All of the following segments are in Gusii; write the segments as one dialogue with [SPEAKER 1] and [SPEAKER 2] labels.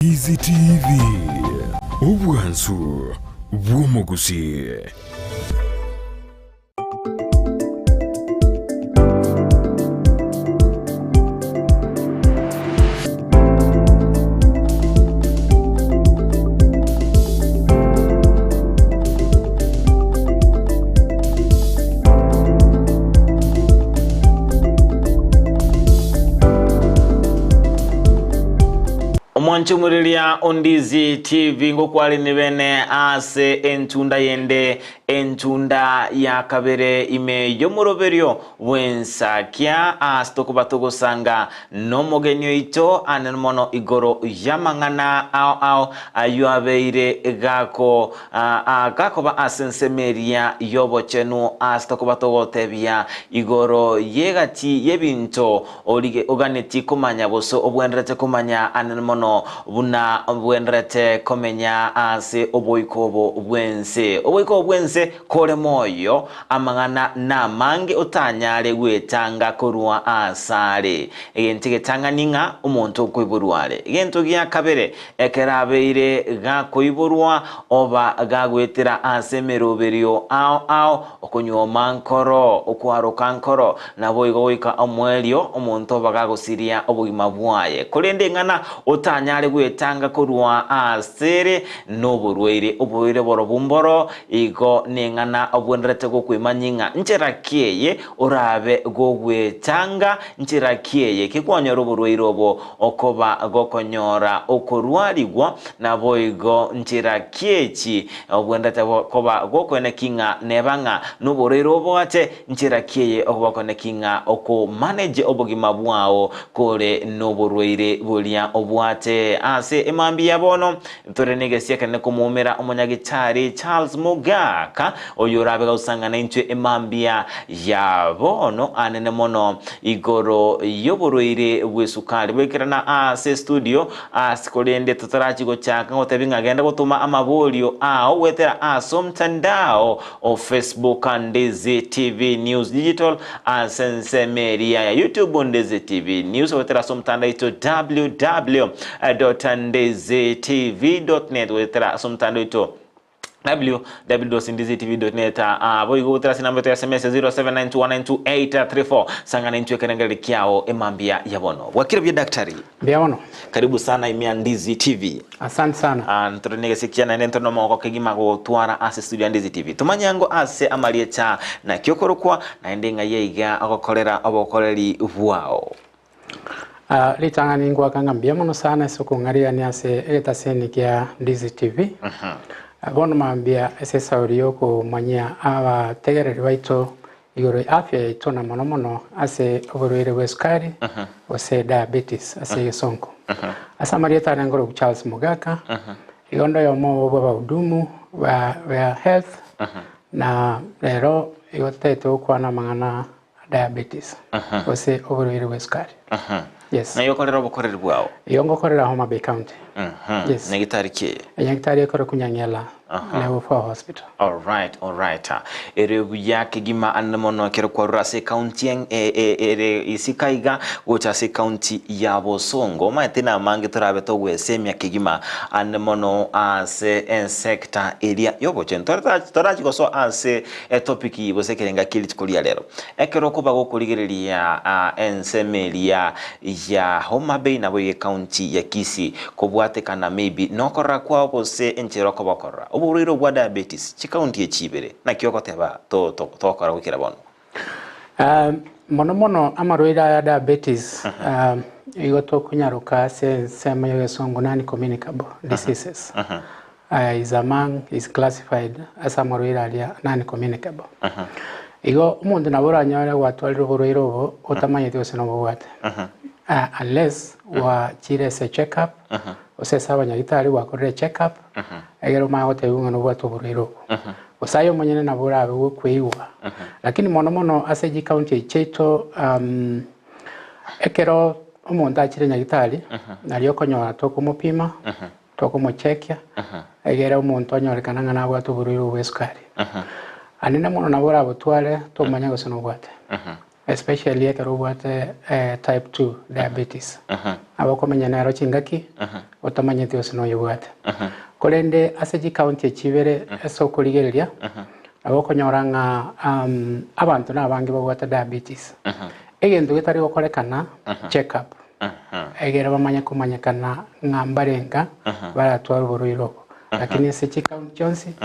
[SPEAKER 1] Ndizi TV, obwansu bw'omogusii.
[SPEAKER 2] Omwanche omwereria o Ndizi TV ngokware nibene ase entunda yende entunda ya kabere ime y'omoroberio bw'ensakia ase tokoba togosanga Nomogeni oito anene mono igoro y'amang'ana ao ao ayio abeire gako gakoba ase ensemo eria y'obochenu ase tokoba togotebia igoro y'egati y'ebinto orige oganetie komanya gose obwenderete komanya anene mono buna obwenderete komenya ase oboiko obo bw'ense. Oboiko obo bw'ense kore moyo Amang'ana namange otanyare gwetanga korwa asare. Egento egetang'ani ng'a omonto okoiborwa are. Egento gia kabere, ekero abeire gakoiborwa oba gagoetera ase emeroberio ao ao, okonyuoma nkoro, okwaroka nkoro, naboigo goika omoerio omonto oba gagosiria obogima bwaye. Korende ing'ana otanyare gwetanga korwa asere noborwaire, oborwaire borobwo mboro, Igo neng'ana obwenerete gokwemanyia ng'a nchera ki eye orabe gogwechanga, nchera ki eye kekwanyora oborwaire obo okoba gokonyora okorwarigwa, naboigo nchera ki echi obwenerete koba gokoeneki ng'a neba ng'a noborwaire oboache, nchera ki eye okoba okoeneki ng'a oko manage obogima bwao kore noborwaire boria obwate. Ase emambia ya bono Ntore negesia ekenene komoumera omonyagitari Charles Mogaka, oyorabe gosang'ana intwe emambia ya bono anene mono igoro y'oborwaire bw'esukari. Goikerana ase estudio ase korende totarachia gochaka ngotebi ng'a genda gotoma amaborio ao goetera ase omtandao o Facebook Ndizi TV News Digital ase ensemo eria ya YouTube Ndizi TV News goetera ase omotandao oito www.ndizitv.net goetera ase omotandao oito www.ndizitv.net boigo goetera ase enamba yaito ya SMS 0792192834 sang'ana intwe ekerengererio kiao emambia ya bono bwakire buya daktari
[SPEAKER 3] Mbuya mono.
[SPEAKER 2] Karibu sana ime ya Ndizi TV.
[SPEAKER 3] Asante sana.
[SPEAKER 2] Ah, ntore negese kia naende ntore nomogoko kegima gotwara ase studio ya Ndizi TV. Tomanye ango ase amarieta naki okorokwa naende ng'ai aiga ogokorera obokoreri bwao.
[SPEAKER 3] Ah, ritang'ani ngoaka ng'a mbuya mono sana ase okong'arigania ase egetaseni kia Ndizi TV. Ah, bono mambia ase esauri yokomanyia abategereri baito Igoro ya afya yaito na mono mono ase oborwaire bw'esukari gose diabetes ase egesonko. Ase amarieta are nkorokwa Charles Mogaka, igo onde oyomo obo bw'abahudumu ba ba health na rero igo totagete gokwana amang'ana a diabetes gose oborwaire bw'esukari. Yes.
[SPEAKER 2] Ng'ai okorera obokoreri bwao?
[SPEAKER 3] Igo ngokorera Homa Bay County. Yes.
[SPEAKER 2] Nyagetari ki eye?
[SPEAKER 3] Enyagitari ekorokwa Nyang'ela Level 4 Hospital.
[SPEAKER 2] Alright, alright. Ere buya kegima ande mono ekero kwarure ase ekaunti eng- e- e- ere isiko aiga gocha ase ekaunti ya Bosongo. Omanyete namange torabe togwesemia kegima ande mono ase esector eria y'obochenu. Tora- Torachi gosoa ase etopic gose ekerenga kia rituko ria rero. Ekero okoba gokorigereria ensemo eria ya Homa Bay naboigo ecounty ya Kisii kobwatekana maybe nokorora kwao gose enchera okoba okorora oborwaire obwa diabetes chicounty echi ibere naki ogoteba togokora goikera bono?
[SPEAKER 3] Mono mono amarwaire aya diabetes igo tokonyaroka ase ensemo ya egesongo non communicable diseases is among is classified ase amarwaire aria non communicable. Igo omonto nabo oranyore gwatwarire oborwaire obo otamanyeti gose nobobwate unless gwachire ase check up gose ase abanyagitari gwakorire check up egere omanye gotebiwa ng'a nobwate oborwaire obo. Gose aye omonyene nabo orabe gokweigwa. Lakini mono mono ase chicounty echi chiaito ekero omonto achire nyagitari nario okonyora tokomopima. Tokomochekia, egere omonto anyorekane ng'a nabwate oborwaire obwo bw'esukari. Anene mono nabo orabotware, tomanya gose nobwate. Especially ekero obwate type 2 diabetes. Nabo okomenya nero chingaki otamanyeti gose noyebwate. Korende ase chicounty echi ibere ase okorigereria, nabo okonyora ng'a abanto nabange babwate diabetes. Egento getari gokorekana, check up, egere bamanye komanyekana ng'a mbarenga baratware oborwaire obo. Lakini ase chicounty chionsi,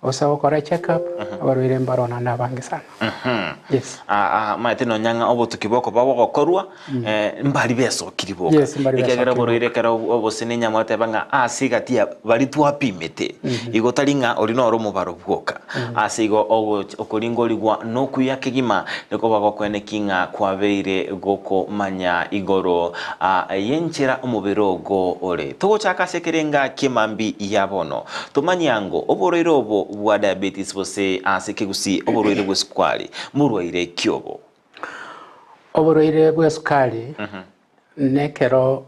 [SPEAKER 3] Gose gokora check up, abarwaire mbaro naende abange sana. Yes.
[SPEAKER 2] Omanyete nonya ng'a obotuki bokoba bogokorwa, mbari besokiri boka.
[SPEAKER 3] Yes, mbari
[SPEAKER 2] Ekiagera
[SPEAKER 3] besokiri
[SPEAKER 2] oborwaire
[SPEAKER 3] boka.
[SPEAKER 2] ekero obose na enyama oteba ng'a ase egati ya baria twapimete, igo tari ng'a oria noro omobaro bwoka. Ase igo okoringorigwa nokuya kegima nikoba gokweneki ng'a kwabeire gokomanya igoro y'enchera omobere ogo ore. Togochaka ase ekerenga ki'emambi ya bono. Tomanye ango oborwaire obo bwa diabetes gose ase ekegusii oborwaire bw'esukari mborwaire ki obo?
[SPEAKER 3] Oborwaire bw'esukari nekero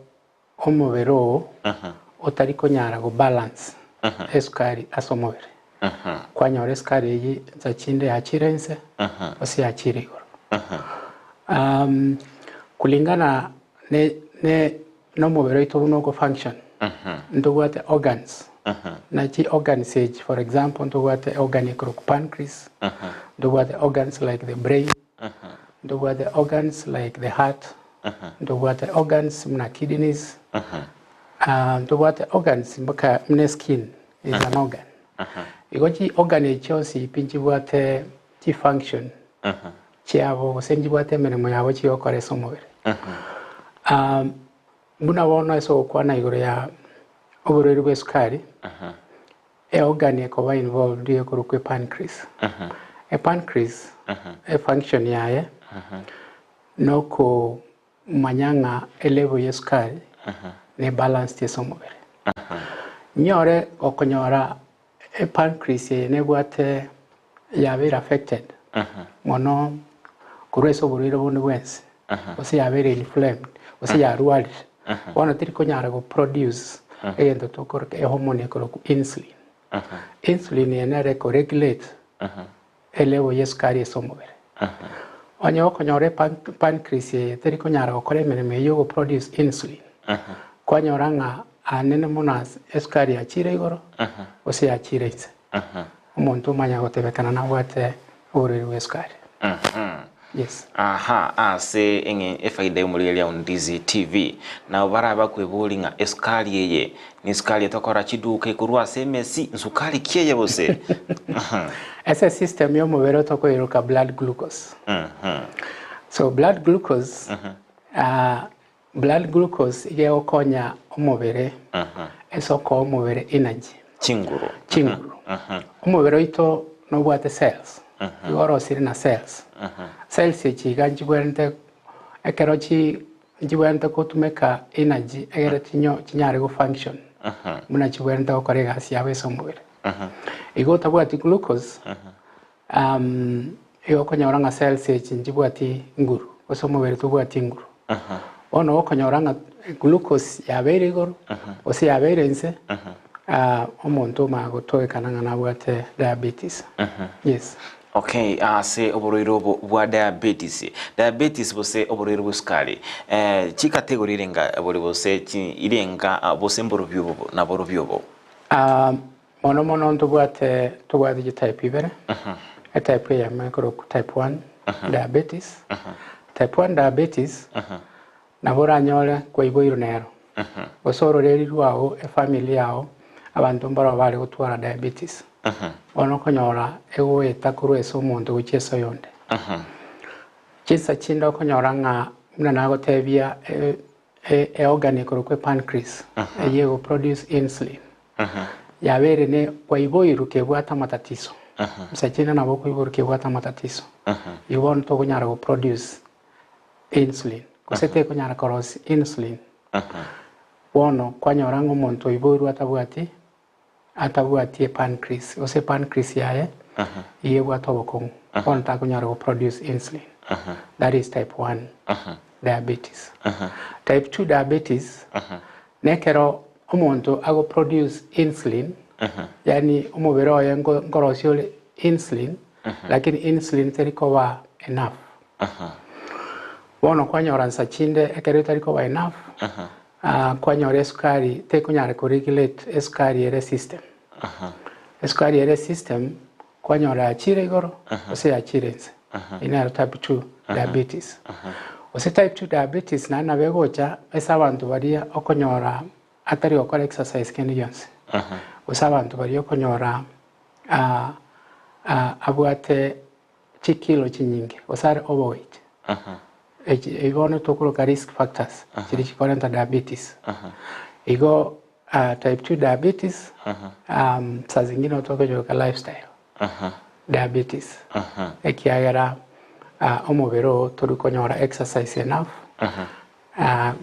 [SPEAKER 3] omobere oo otari konyara go balance esukari ase omobere. Kwanyora esukari eyio nsa chinde yachire inse gose yachire igoro. Kulingana ne ne nomobere oito buna ogo function, ntobwate organs, na chi organs echi for example ntobwate organ ekorokwa pancreas, ntobwate organs like the brain, ntobwate organs like the heart, ntobwate organs buna kidneys, ntobwate organs mpaka buna eskin is an organ. Igo chi organ echi chionsi pi nchibwate chi function chiabo gose nchibwate emeremo yabo chigokora ase omobere. Buna bono ase ogokwana igoro ya oborwaire bwa esukari, eorgan ekoba involved nigo ekorokwa epancreas. Epancreas, efunction yaye nokomanya ng'a elevel ya esukari ne balanced ase omobere. Nyore okonyora Epancreas eye nebwate yabeire affected mono korwa ase oborwaire bonde bwensi gose yabeire inflamed gose yarwarire bono teri konyara go produce egento tokoroka ehormone ekorokwa insulin. Insulin eye nere eko regulate elevel ye esukari ase omobere. Onye okonyora epancreas eye teri konyara gokora emeremo eyio yo produce insulin, kwanyora ng'a anene mono ase esukari yachire igoro gose yachire inse. Omonto omanya gotebekana nabwate oborwaire bwa esukari. Yes.
[SPEAKER 2] Aha, ase eng'e efaida y'omorigereria o Ndizi TV. Nabo barabe bakwebori ng'a esukari eye nesukari etokora chiduka ekorwa ase emesi, nsukari ki eye gose?
[SPEAKER 3] Ase system y'omobere otokoiroka blood glucose. So blood glucose, blood glucose iga egokonya omobere ase okoa omobere energy.
[SPEAKER 2] Chinguru.
[SPEAKER 3] Chinguru. Omobere oito nobwate cells, igo orosire na cells. Cells echi iga nchibwenerete ekero chi nchibwenerete gotumeka energy egere chinyo chinyare go function buna chibwenerete gokora egasi yabo ase omobere. Igo otabwati glucose, igo okonyora ng'a cells echi nchibwati nguru gose omobere tobwati nguru. Bono okonyora ng'a glucose yabeire igoro gose yabeire inse, omonto omanye gotogekana ng'a nabwate diabetes. Yes.
[SPEAKER 2] Okay, ase oborwaire obo bwa diabetes, diabetes gose oborwaire bwa esukari, chicategory irenga bori gose chi irenga gose mborobio obo naborobio obo?
[SPEAKER 3] Mono mono ntobwate tobwate chitype ibere, etype eyemo ekorokwa type one diabetes, type one diabetes nabo oranyore kwaiboirwe nero, gose ororeri rwao efamily yao abanto mbaroo bare gotwara diabetes, bono okonyora egoeta korwa ase omonto gochia ase oyonde. Chinsa chinde okonyora ng'a buna nagotebia eorgan ekorokwa epancreas eyio ego produce insulin yabeire ne kwaiboirwe kebwate amatatizo insa chinde nabo okoiborwa kebwate amatatizo igo bono tokonyara go produce insulin gose tekonyara korosia insulin bono kwanyora ng'a omonto oiboirwe atabwati atabwati epancreas gose epancreas yaye igo ebwate obokong'u bono takonyara go produce insulin that is type 1 diabetes. Type 2 diabetes nekero omonto ago produce insulin yaani omobere oye nkorosia ore insulin lakini insulin teri koba enough. Bono kwanyora nsa chinde ekero etari koba enough, kwanyora esukari tekonyara ko regulate esukari ere system. Esukari ere system kwanyora yachire igoro gose yachire inse. Eyio nero type 2 diabetes. Gose type 2 diabetes naende nabo egocha ase abanto baria okonyora atari gokora exercise kende gionsi. Gose abanto baria okonyora abwate chikilo chinyinge gose are overweight. Echi ebi bono tokoroka risk factors chiria chikorenta diabetes. Igo type 2 diabetes saa zingine otokonyoka lifestyle diabetes ekiagera omobere oo tori konyora exercise enough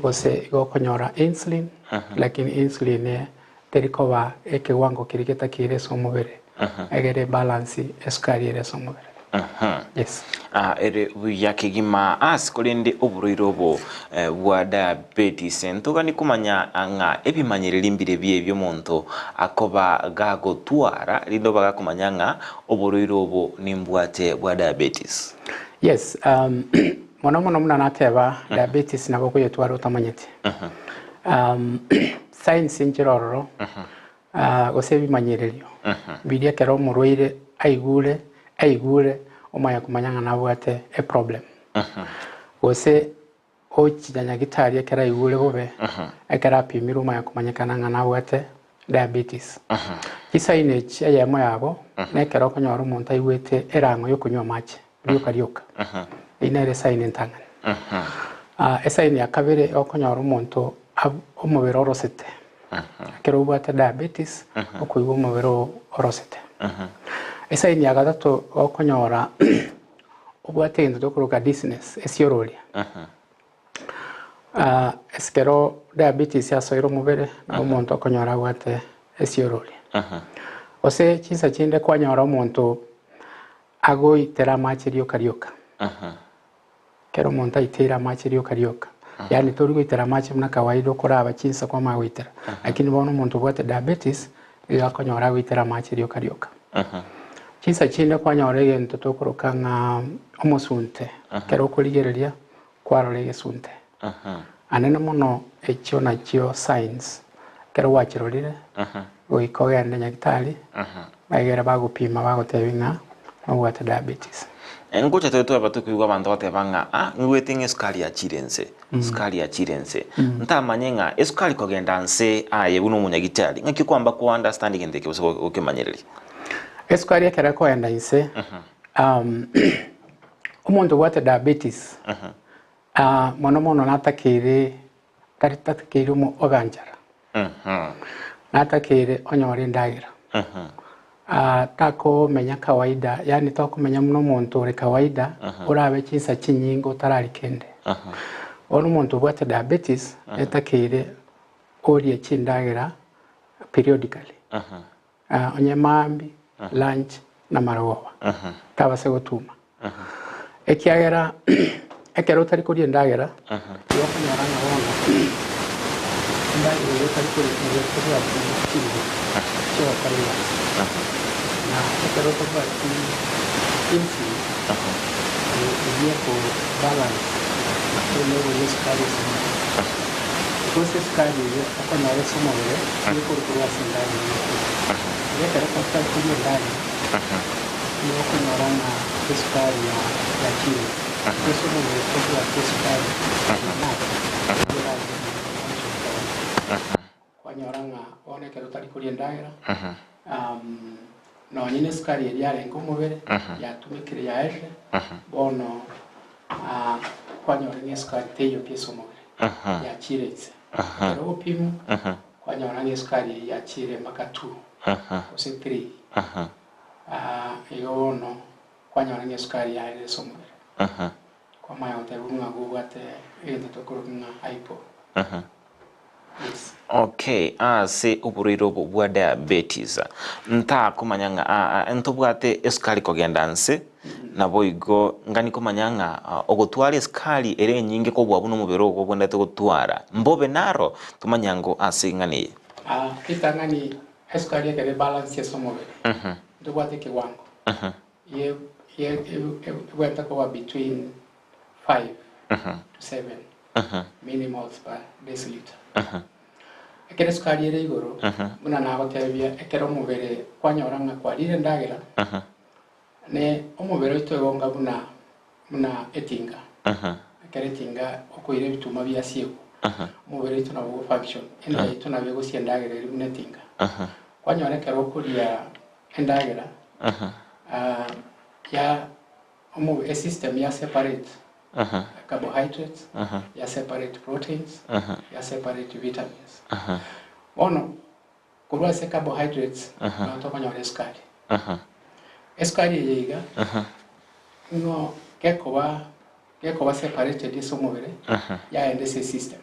[SPEAKER 3] gose igo okonyora insulin lakini insulin eye teri koba ekewango keria getakeire ase omobere egere ebalance esukari ere ase omobere. Yes.
[SPEAKER 2] Ere buya kegima ase korende oborwaire obo bwa diabetes ntogani komanya ng'a ebimanyereri mbire bie ebiomonto akoba gagotwara rinde oba gakomanya ng'a oborwaire obo nimbwate bwa diabetes.
[SPEAKER 3] Yes, mono mono buna nateba diabetes nabo okoyetwara otamanyeti. Signs nchire ororo gose ebimanyererio biria ekero omorwaire aigure aigure omanya komanya ng'a nabwate eproblem. Gose ochia nyagitari ekero aigure bobe ekero apimirwe omanya komanyekana ng'a nabwate diabetes. Chisign echi eyemo yabo nekero okonyora omonto aigwete erang'o yokonywa amache rioka rioka. Eyio nere esign entang'ani. Esign ya kabere okonyora omonto omobere orosete. Ekero obwate diabetes okoigwa omobere oo orosete. Esign ya gatato okonyora obwate egento tokoroka dizziness, esiororia. Ase ekero diabetes yasoire omobere nabo omonto okonyora abwate esiororia. Gose chinsa chinde kwanyora omonto agoitera amache rioka rioka. Ekero omonto aiteire amache rioka rioka, yaani tori goitera amache buna kawaida okoraba chinsa kwamanya goitera, lakini bono omonto obwate diabetes nigo akonyora agoitera amache rioka rioka. Chinsa chinde kwanyora egento tokoroka ng'a omosunte, ekero okorigereria kwarora egesunte. Anene mono echio nachio signs, ekero gwachirorire goika ogende nyagitari egere bagopima bagotebia ng'a nobwate diabetes.
[SPEAKER 2] Ngocha tore twaba tokoigwa abanto bateba ng'a ah ngigwete ng'a esukari yachire nse, esukari yachire nse. Ntamanye ng'a esukari kogenda nse aye buna omonyagitari ng'aki okwamba ko understand egento eke gose gokemanyereria?
[SPEAKER 3] Esukari ekero ekoenda inse, omonto obwate diabetes mono mono natakeire tari tatakeire obe anchara, natakeire onyore endagera, takomenya kawaida yaani tokomenya buna omonto ore kawaida orabe chinsa chinyinge otarari kende. Bono omonto obwate diabetes netakeire orie chindagera periodically. Onye maambia, lunch, na marogoba, tabase gotuma. Ekiagera ekero otari koria endagera, igo okonyora ng'a bono endagera eria otari koria nigo etobwati chinguru chiogokora egasi. Na ekero otabwati insulin eyio eko balance level ya esukari ase omobere. Because esukari eyio okonyora ase omobere nigo ekorwa korwa ase endagera eyio okoria. Igo ekero otari koria endagera, nigo okonyora ng'a esukari yachire. Because omobere tobwati esukari enough eyio eragere omobere ofunction kawaida. Kwanyora ng'a bono ekero otari koria endagera, nonye na esukari eria yarenge omobere, yatumekire yaerire, bono kwanyora ng'a esukari teiyo pi ase omobere, yachire inse. Ekero ogopimwa, kwanyora ng'a esukari eyio yachire mpaka two gose three, igo bono kwanyora ng'a esukari yaerire ase omobere. Kwamanya gotebigwa ng'a gobwate egento tokoroka ng'a hypo. Yes.
[SPEAKER 2] Okay, ase oborwaire obo bwa diabetes, ntakomanya ng'a aa ntobwate esukari kogenda nse, naboigo ngani komanya ng'a ogotwara esukari ere enyinge kobua buna omobere ogo obwenerete gotwara, mbobe naro? Tomanye ango ase eng'ana eye.
[SPEAKER 3] Ritang'ani esukari ekero ebalance ase omobere, ntobwate ekewango, ye ye ebwenerete koba between 5. to 7 millimoles per deciliter. Ekero esukari ere igoro, buna nagotebia, ekero omobere kwanyora ng'a kwarire endagera, ne omobere oito igo onga buna buna etinga. Ekero etinga okoira ebituma biasiegwa, omobere oito nabo ogo function, enda yaito nabo egosia endagera ere buna etinga. Kwanyora ekero okoria endagera, ya omo esystem ya separate carbohydrates, ya separate proteins, ya separate vitamins. Bono korwa ase carbohydrates nabo tokonyora esukari. Esukari eye iga ng'o gekoba gekoba separated ase omobere yaenda ase esystem.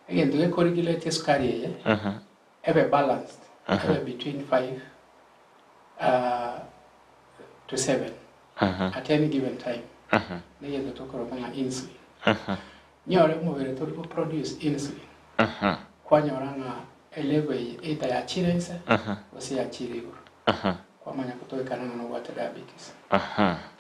[SPEAKER 3] Egento geko regulate esukari eye ebe balanced, ebe between 5 to 7 at any given time negento tokoroka ng'a insulin. Nyore omobere tori go produce insulin, kwanyora ng'a elevel eye either yachire inse gose yachire igoro, kwamanya kotoekana ng'a nobwate diabetes.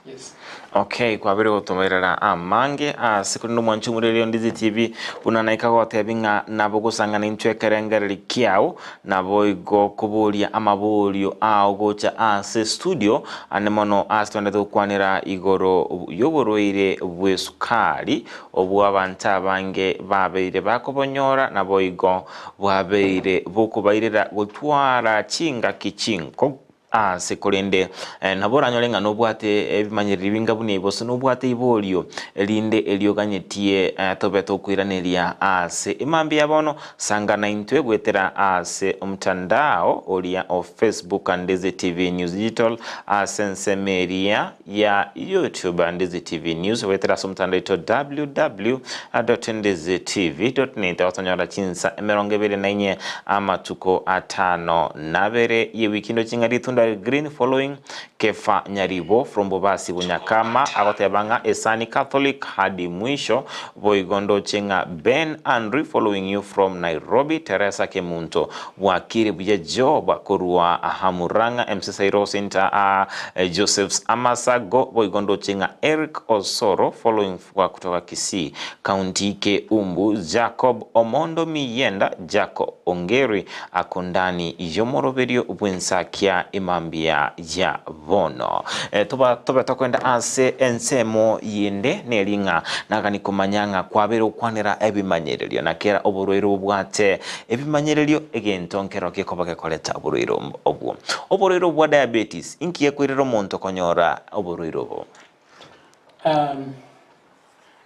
[SPEAKER 3] Yes.
[SPEAKER 2] Okay, kwabire gotomerera amange ase korende omwanchi omoreri o Ndizi TV buna naika gotebi ng'a nabo gosang'ana intwe ekerengereri kiao naboigo koboria amaborio ao gocha ase studio ande mono ase twendete gokwanera igoro y'oborwaire bw'esukari obwo abanto abange babeire bakobonyora naboigo bwabeire bokobairera gotwara chingaki chinko Aase korende nabo oranyore ng'a nobwate ebimanyereri binga buna ebi, gose nobwate iborio rinde erio oganyetie tobe tokoiraneria aase emambia ya bono. Sanga naintwe goetera aase omtandao oria o Facebook Ndizi TV News Digital, aase ensemo eria ya YouTube Ndizi TV News, goetera ase omotandao oito www.ndizitv.net ogotonyora chinsa 24 amatuko atano na abere ye wiki ndoche ng'a ritunda green following Kefa Nyaribo from Bobasi Bunyakama agoteba ng'a Esani Catholic hadi mwisho boigo ndoche ng'a Ben Andrew following you from Nairobi Teresa Kemunto bwakire buya Job korwa Hamurang'a MC Sairo Center a Joseph's Amasago boigo ndoche ng'a Eric Osoro following kutoka Kisii County Keumbu Jacob Omondo Miyenda Jaco Ongeri akondani yomoroberio bw'ensakia emambia ya bono. Toba tobe tokoenda ase ensemo yende neri ng'a nagani komanya ng'a kwabeire gokwanera ebimanyererio na kera oborwaire bobwate ebimanyererio egento nkero gekoba gekoreta oborwaire obwo. Oborwaire obwo bwa diabetes inki gekoirera omonto konyora oborwaire obo?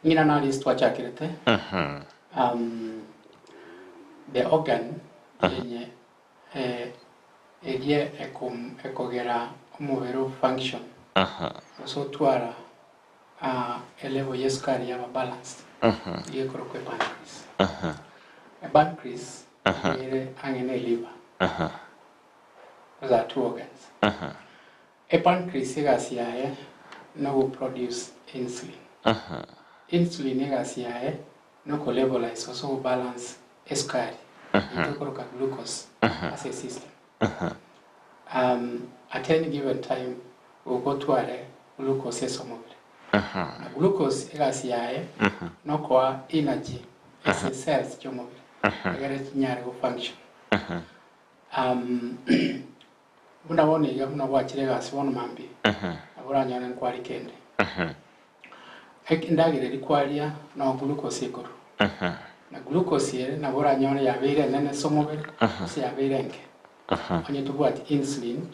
[SPEAKER 3] Ng'ina nari ase twachakerete, the organ yenye eria ekogera omobere o function gose otwara elevel ya esukari yaba balanced nigo ekorokwa epancreas. Epancreas nigo ere ang'e ne eliver, those are two organs. Epancreas egasi yaye nogo produce insulin. Insulin egasi yaye noko levelise gose go balance esukari eyio tokoroka glucose ase esystem. At any given time goika otware glucose ase omobere. Na glucose egasi yaye nokoa energy ase cells chiomobere egere chinyare go function. Buna bono iga buna gwachire egasi bono mambia, nabo oranyore nkwari kende. Endagera eria kwaria no glucose ekorwa. Na glucose ere nabo oranyore yabeire enene ase omobere gose yabeire enke. Onye tobwati insulin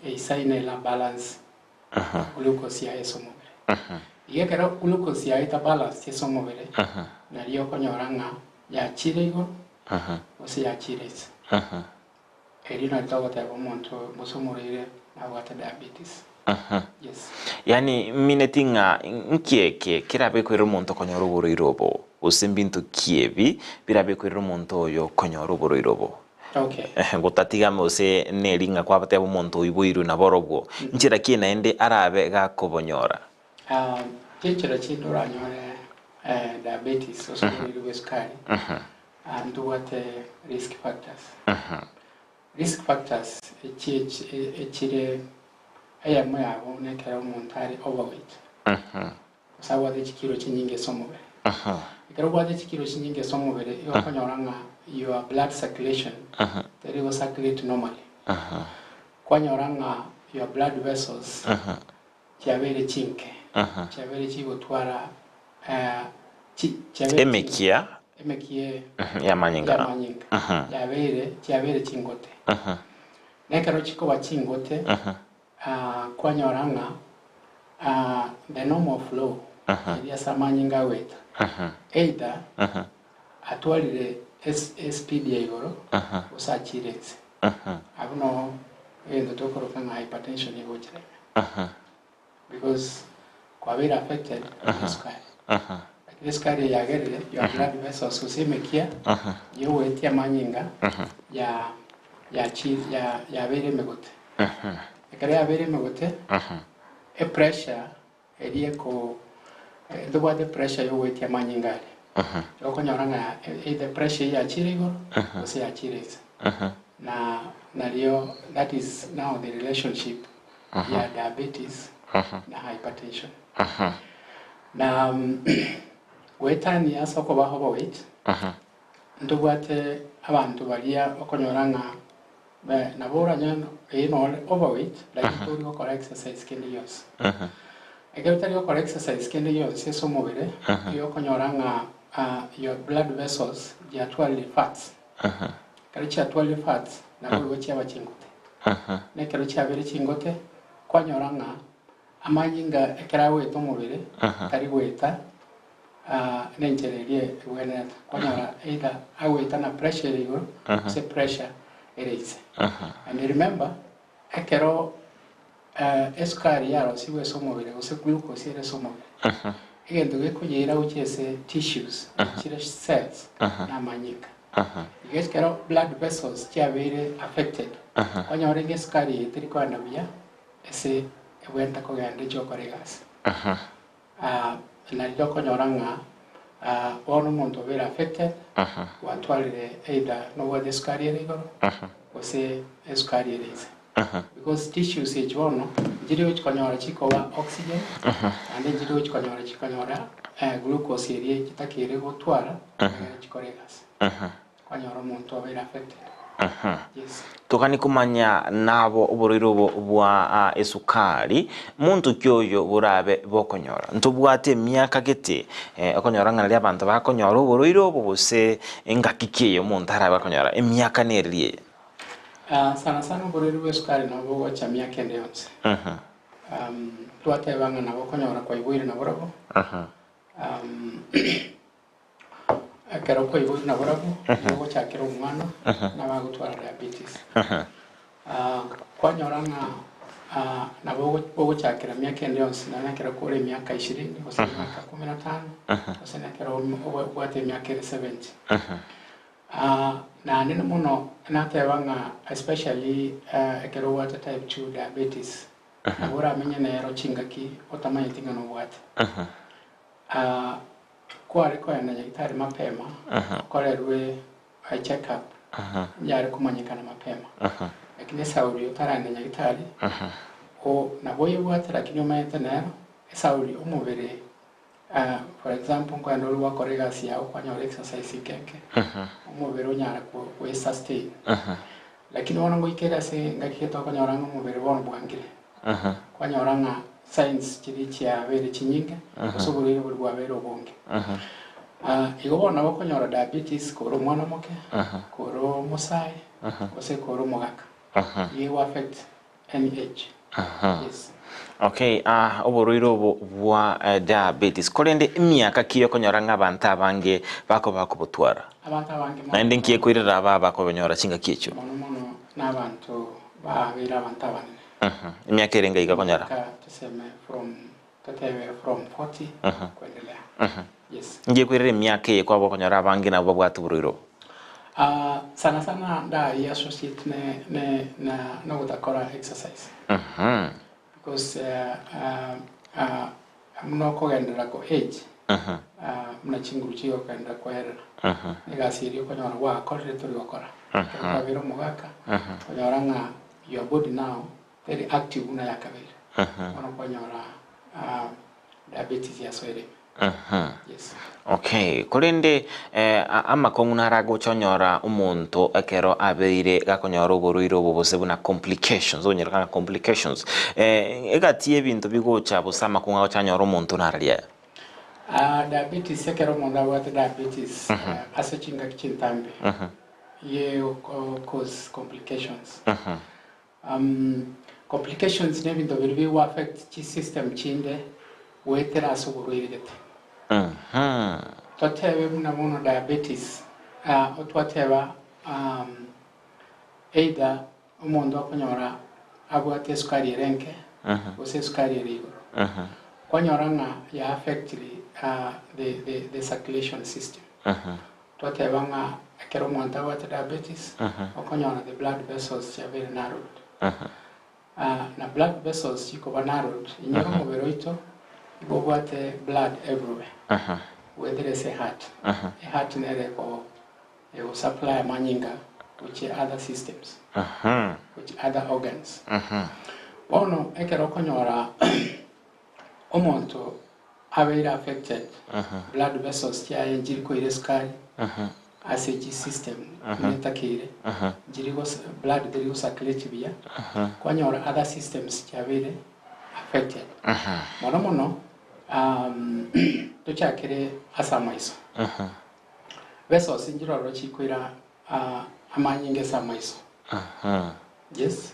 [SPEAKER 3] eisaine era balance glucose yaye ase omobere. Iga ekero glucose yaye eta balanced ase omobere, nario okonyora ng'a yachire igoro gose yachire inse. Erio nario togoteba omonto gose omorwaire nabwate diabetes. Yes.
[SPEAKER 2] Yaani mineti ng'a nki eke kerabe koirera omonto konyora oborwaire obo, gose mbinto ki ebi birabe koirera omonto oyo konyora oborwaire obo?
[SPEAKER 3] Okay.
[SPEAKER 2] Gotatiga gose neri ng'a kwabateba omonto oiboirwe naborobwo, nchera ki naende arabe gakobonyora?
[SPEAKER 3] Chinchera chinde oranyore diabetes gose oborwaire bwa esukari, ntobwate risk factors. Risk factors echi echire eyemo yabo nekero omonto are overweight. Gose abwate chikiro chinyinge ase omobere. Ekero obwate chikiro chinyinge ase omobere, igo okonyora ng'a your blood circulation teri go circulate normally. Kwanyora ng'a your blood vessels chiabeire chinke, chiabeire chigotwara chi chiabeire
[SPEAKER 2] Emekia
[SPEAKER 3] emekia
[SPEAKER 2] y'amanyinga.
[SPEAKER 3] y'amanyinga yabeire chiabeire chingote. Na ekero chikoba chingote, Kwanyora ng'a the normal flow eria ase amanyinga agoeta, either atwarire espeed ya igoro gose achiire inse. Abwo noo egento tokoroka ng'a hypertension egochera ime. Because kwabeire affected ne esukari. Lakini esukari eye yagerire your blood vessels gose emekia yogoetia amanyinga ya yachi ya yabeire emegote. Ekero yabeire emegote, epressure eria eko ntobwate epressure yogoetia amanyinga aria. Okonyora ng'a either pressure eyio yachire igoro gose yachire inse. Na nario that is now the relationship ya diabetes na hypertension. Na goetania ase okoba overweight, ntobwate abanto baria okonyora ng'a Nabo oranyore eye nore overweight lakini tori gokora exercise kende gionsi. Ekero otari gokora exercise kende gionsi ase omobere, nigo okonyora ng'a your blood vessels chiatwarire fats. Ekero chiatwarire fats, nabo igo chiaba chingote. Na ekero chiabeire chingote, kwanyora ng'a Amanyinga ekero agoeta omobere tari goeta nenchera eria egwenerete. Kwanyora either agoeta na pressure ere igoro gose pressure ere inse. And remember ekero esukari yarosigwe ase omobere gose glucose ere ase omobere, egento gekoyeira gochia ase tissues chire cells na amanyinga. Igo ekero blood vessels chiabeire affected, kwanyora ng'a esukari eye teri kogenda buya Ase ebwenerete kogenda inche gokora egasi. Nario okonyora ng'a bono omonto obeire affected, gwatwarire either nobwate esukari ere igoro, gose esukari ere inse. Because tissues echi bono, nchiri gochi konyora chikoba oxygen, naende nchiri gochi konyora chikonyora glucose eria chitakeire gotwara, egere chikore egasi. Kwanyora omonto obeire affected. Yes.
[SPEAKER 2] Togani komanya nabo oborwaire obo bwa esukari, monto ki oyo borabe bokonyora? Ntobwate emiaka gete okonyora ng'a naria abanto bakonyora oborwaire obo gose engaki ki eye omonto arabe akonyora emiaka nereri eye?
[SPEAKER 3] Sana sana oborwaire bwa esukari nabo bogocha miaka ende yonsi. Twateba ng'a nabo okonyora kwaiboire naborobwo. Ekero kwaiboirwe nabarabwo, nigo ogochakera omwana nabo agotwara diabetes. Kwanyora ng'a nabo ogochakera miaka ende yonsi nonya ekero kore emiaka ishirini gose emiaka kumi na tano gose nekero obwate emiaka ere 70. Naende mono nateba ng'a especially ekero obwate type 2 diabetes, nabo oramenye nero chingaki otamanyeti ng'a nobwate. Kware koenda nyagitari mapema, okorerwe a check up, yare komanyekana mapema. Lakini esauri otaraenda nyagitari, o nabo oyebwate lakini omanyete nero, esauri omobere for example nkoenda ore gwakora egasi yao kwanyora exercise nke nke, omobere onyara gwe sustain. Lakini bono ngoika ere ase engaki gete okonyora ng'a omobere bono bwangire. Kwanyora ng'a signs chiria chiabeire chinyinge, gose oborwaire boria bwabeire obonge. Igo bono nabo okonyora diabetes kore omwana omoke, kore omosae, gose kore omogaka. Igo ego affect any age. Yes.
[SPEAKER 2] Okay, oborwaire obo bwa diabetes, korende emiaka ki okonyora ng'a abanto abange bakoba bakobotwara?
[SPEAKER 3] Abanto abange mono.
[SPEAKER 2] Naende nki ekoirera aba bakobonyora chingaki echio?
[SPEAKER 3] Mono mono nabanto babeire abanto abanene.
[SPEAKER 2] Emiaka ere enga iga konyora?
[SPEAKER 3] Emiaka tuseme from totebe from 40 kuendelea. Yes.
[SPEAKER 2] Nki ekoirera emiaka eye kwaba okonyora abange nabo babwate oborwaire obo?
[SPEAKER 3] Sana sana ndai associate ne ne na nogotakora exercise. Because buna okogenderera ko age, buna chinguru chigogenderera koerera, egasi eria okonyora gwakorire tori gokora. Ekero kwabeire omogaka, okonyora ng'a your body now teri active buna yakabeire. Bono okonyora. Diabetes yasoire ime. Yes.
[SPEAKER 2] Okay, korende eh, a- amakong'u naro agocha onyora omonto ekero abeire gakonyora oborwaire obo gose buna complications, okonyora ng'a complications. Eh, egati y'ebinto bigocha gose amakong'u agocha anyora omonto nararia aya?
[SPEAKER 3] Ah, diabetes ekero omonto abwate diabetes eh, ase chingaki chintambe ye o- cause complications. Complications nebinto biria bigo affect chi system chinde goetera ase oborwaire gete. Totebe buna bono diabetes, otwateba either omonto okonyora abwate esukari ere enke gose esukari ere igoro. Kwanyora ng'a ya affectiri the circulation system. Twateba ng'a ekero omonto abwate diabetes, okonyora the blood vessels chiabeire narrowed. Na blood vessels chikoba narrowed, inyora omobere oito igo obwate blood everywhere, goetera ase eheart. Eheart nere eko ego supply amanyinga gochia other systems, gochia other organs. Bono ekero okonyora omonto abeire affected, blood vessels chiaye nchiri koira esukari ase chi system buna etakeire, nchiri gos blood teri go circulate buya, kwanyora other systems chiabeire affected. Mono mono tochakere ase amaiso, vessels nchire ororo chikoira amanyinga ase amaiso. Yes.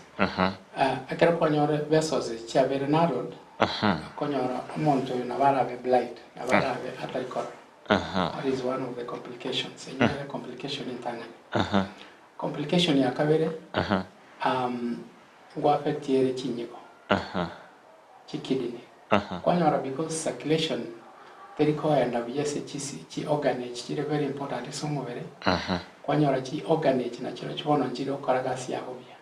[SPEAKER 3] Ekero kwanyora vessels echi chiabeire narrowed, okonyora omonto oyo nabo arabe blind, nabo arabe atari korora. That is one of the complications. Eyio nere complication entang'ani. Complication ya kabere, ngo affect ere chinyigo, chikidney. Kwanyora because circulation teri koenda buya ase chisi chi organ echi chire very important ase omobere, kwanyora chi organ echi nachirochio bono nchire gokora gasi yabo buya.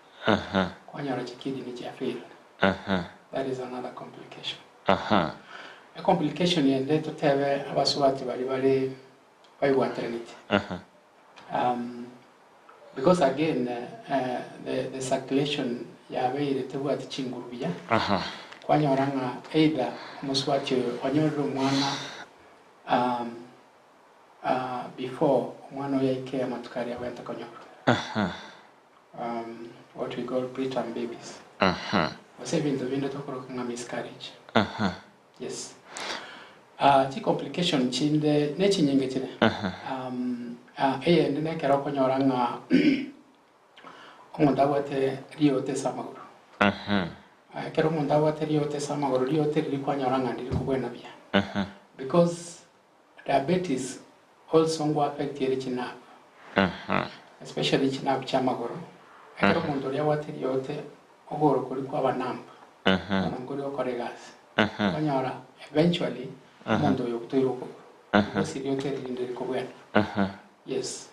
[SPEAKER 3] Kwanyora chi kidney chia failed. That is another complication. Ecomplication ende totebe abasubati baria bare baigwateraneti, because again the the circulation yabeire tebwati chinguru buya, kwanyora ng'a either omosubati oyo onyorire omwana before omwana oyo aike amatuko aria abwenerete konyorwa, what we call preterm babies, gose ebinto binde tokoroka ng'a miscarriage. Yes. Ah, chi complication chinde nechinyinge chire. Um, ah, eyende nekero okonyora ng'a omonto abwate riote ase amagoro. Ah, ekero omonto abwate riote ase amagoro, riote riria kwanyora ng'a ndiri kobwena buya. Because diabetes also ngo affect ere chinerve. Especially chinerve chia amagoro. Ekero omonto oria abwate riote, Okogoro koria kwaba numb, bono nkori gokora egasi. Okonyora eventually omonto oyo obutoire okogoro because erioto eri rinde rikobwena. Yes.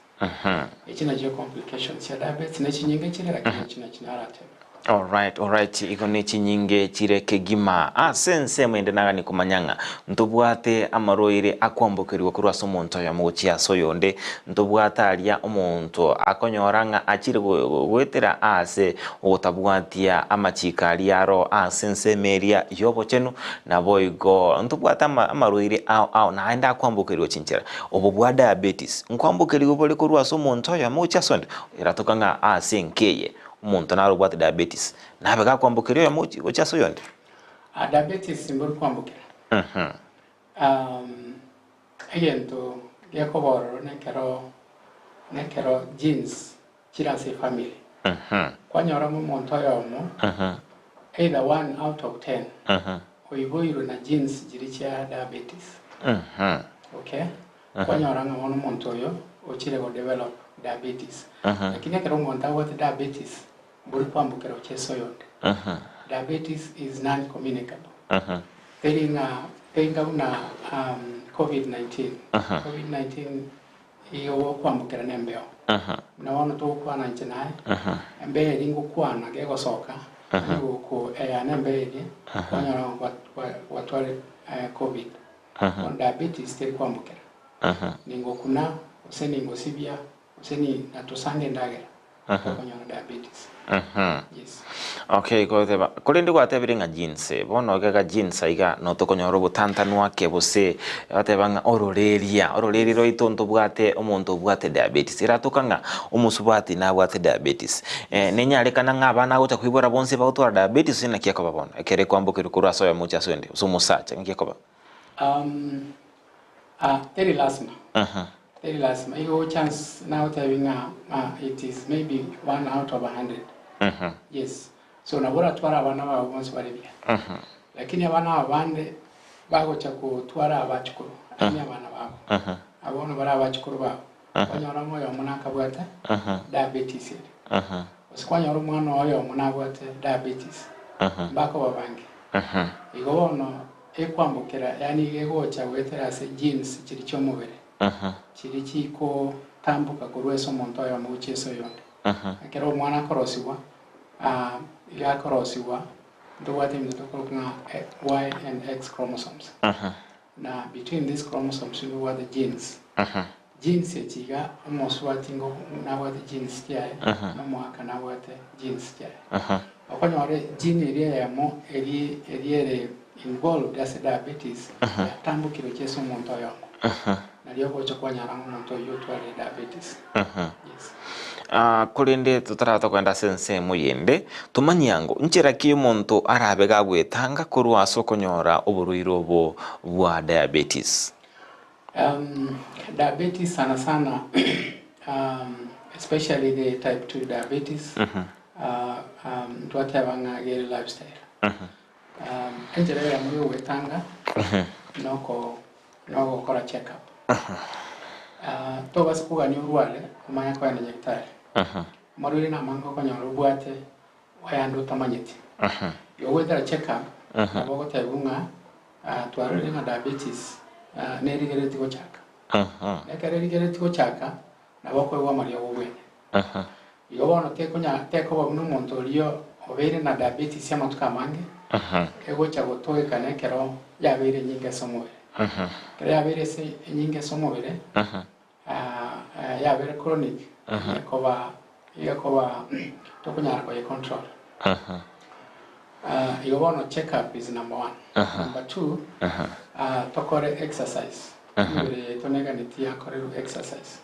[SPEAKER 3] Echi nachio complications chia diabetes ne chinyinge chire lakini echi nachi naratebe.
[SPEAKER 2] Alright, alright, igo ne chinyinge chire kegima. Ase ensemo ende nagani komanya ng'a ntobwate amarwaire akwambokerigwa korwa ase omonto oyomo gochia ase oyonde, ntobwate aria omonto akonyora ng'a achire goetera aase ogotabwatia amachiko aria aro ase ensemo eria y'obochenu, naboigo ntobwate amarwaire ao ao naende akwambokerigwa chinchera. Obo bwa diabetes, nkwambokerigwa bore korwa ase omonto oyomo gochia ase onde, eratoka ng'a ase enka eye omonto naro obwate diabetes, nabe gakwambokeria oyomo gochia ase oyonde.
[SPEAKER 3] Diabetes mbori kwambokera. Egento gekoba ororo nekero nekero genes chire ase efamily. Kwanyora ng'a omonto oyomo either one out of ten oiboirwe na genes chiria chia diabetes. Okay, kwanyora ng'a bono omonto oyo ochire go develop diabetes. Lakini ekero omonto abwate diabetes mbori kwambokera gochia ase oyonde. Diabetes is non communicable. Teri ng'a teri ng'a buna covid 19. Covid 19 igo gokwambokera na embeo. Buna bono togokwana inche naye, embeo eria ngokwana gegosoka, onye goko eya na embeo eria, kwanyora ng'a gwatwarire covid. Bono diabetes teri kwambokera. Ningokuna, gose ningosibia, gose ni natosanga endagera, tokonyora diabetes. Yes.
[SPEAKER 2] Okay, goteba korende gwatebire ng'a genes, bono iga genes aiga notokonyora obotantanwa ake gose bateba ng'a ororeria, ororeria rwaito ntobwate omonto obwate diabetes, eratoka ng'a omosubati nabwate diabetes, nenyarekana ng'a abana agocha koibora bonsi bagotwara diabetes gose naki ekoba bono ekero ekwambokerwa korwa ase oyomo gochia ase oyonde gose omosacha naki ekoba?
[SPEAKER 3] Teri lasima, teri lasima, igo chance nagotebi ng'a it is maybe one out of a hundred, yes. So nabo oratware abana bao bonsi bare buya, lakini abana aba bande bagocha gotwara abachukuru, yaani abana babo, aba bono bare abachukuru babo, kwanyora ng'a oyomo nakabwate diabetes ere, gose kwanyora omwana oo oyomo nabwate diabetes, mbakoba bange. Igo bono ekwambokera, yaani iga egocha goetera ase genes chiria chi'omobere, chiria chikotamboka korwa ase omonto oyomo gochia ase oyonde. Ekero omwana akorosigwa, iga akorosigwa ntobwate ebinto tokoroka ng'a Y and X chromosomes. Na between these chromosomes ntobwate genes. Genes echi iga omosubati ngo nabwate genes chiaye, na omoaka nabwate genes chiaye. Okonyora gene eria eyemo eri eria ere involved ase diabetes yatambokire gochia ase omonto oyomo. Nario ogocha kwanyora ng'a omonto oyio otwarire diabetes. Yes.
[SPEAKER 2] Korende totarabata kogenda ase ensemo yende, tomanye ango nchera ki omonto arabe gagwetanga korwa ase okonyora oborwaire obo bwa diabetes.
[SPEAKER 3] Diabetes sana sana especially the type 2 diabetes ntwateba ng'a gere lifestyle. Enchera eyemo ya ogwetanga noko nogokora check up. Tobasa kogania orware omanye kogenda nyagetari. Amarwaire namange okonyora obwate oyande otamanyeti. Igo goetera check up nabo ogotebiwa ng'a twarorire ng'a diabetes nerigereti gochaka. Na ekero erigereti gochaka nabo okoegwa amariogo obwene. Igo bono tekonya tekoba buna omonto oria obeire na diabetes amatuko amange, egocha gotogekana ekero yabeire enyinge ase omobere. Ekero yabeire ase enyinge ase omobere, yabeire chronic, ekoba egekoba tokonyara koye control. Igo bono check up is number one. Number two, tokore exercise. Emebere yaito neganeti yakorerwe exercise.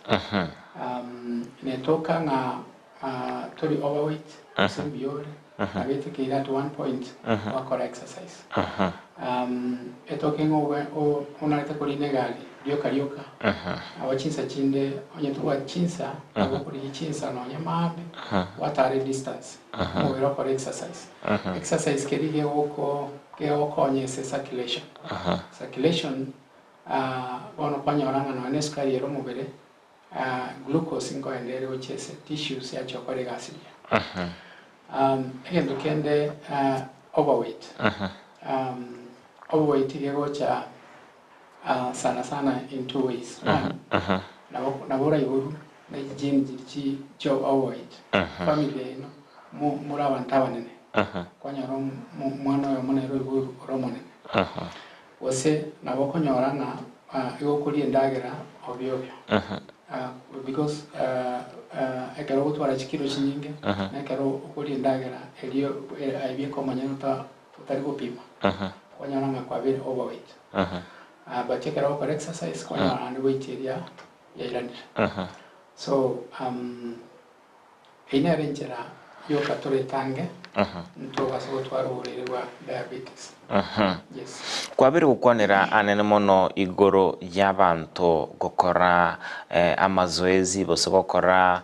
[SPEAKER 3] Netoka ng'a tori overweight, gose mbuya ore, nabo etakeire at one point gwakora exercise. Etoke ng'a obe onarete korina egari rioka rioka, nabo chinsa chinde onye tobwati chinsa, nabo okorigia chinsa nonye maambia, gwatara edistance, omobere okore exercise. Exercise keria gegoko kegokonya ase circulation. Circulation bono kwanyora ng'a nonye na esukari ere omobere, glucose nkoenda ere gochia ase tissues yachia gokora egasi buya. Egento kende overweight, overweight iga egocha sana sana in two ways, one, nabo nabo oraiborwe ne chigene chiria chi chia overweight, family yaino more abanto abanene, kwanyora omwana oyomo nere oiborwe ore omonene. Gose nabo okonyora ng'a igo okoria endagera obio obio because ekero ogotwara chikiro chinyinge na ekero okoria endagera erio aye bieka omonyene otari gopima kwanyora ng'a kwabeire overweight. But ekero ogokora exercise kwanyora naende weight eria yairanire. So Eyio nere enchera yoka toretange ntobase gotwara oborwaire bwa diabetes. Yes.
[SPEAKER 2] Kwabeire gokwanera anene mono igoro y'abanto gokora amazoezi gose gokora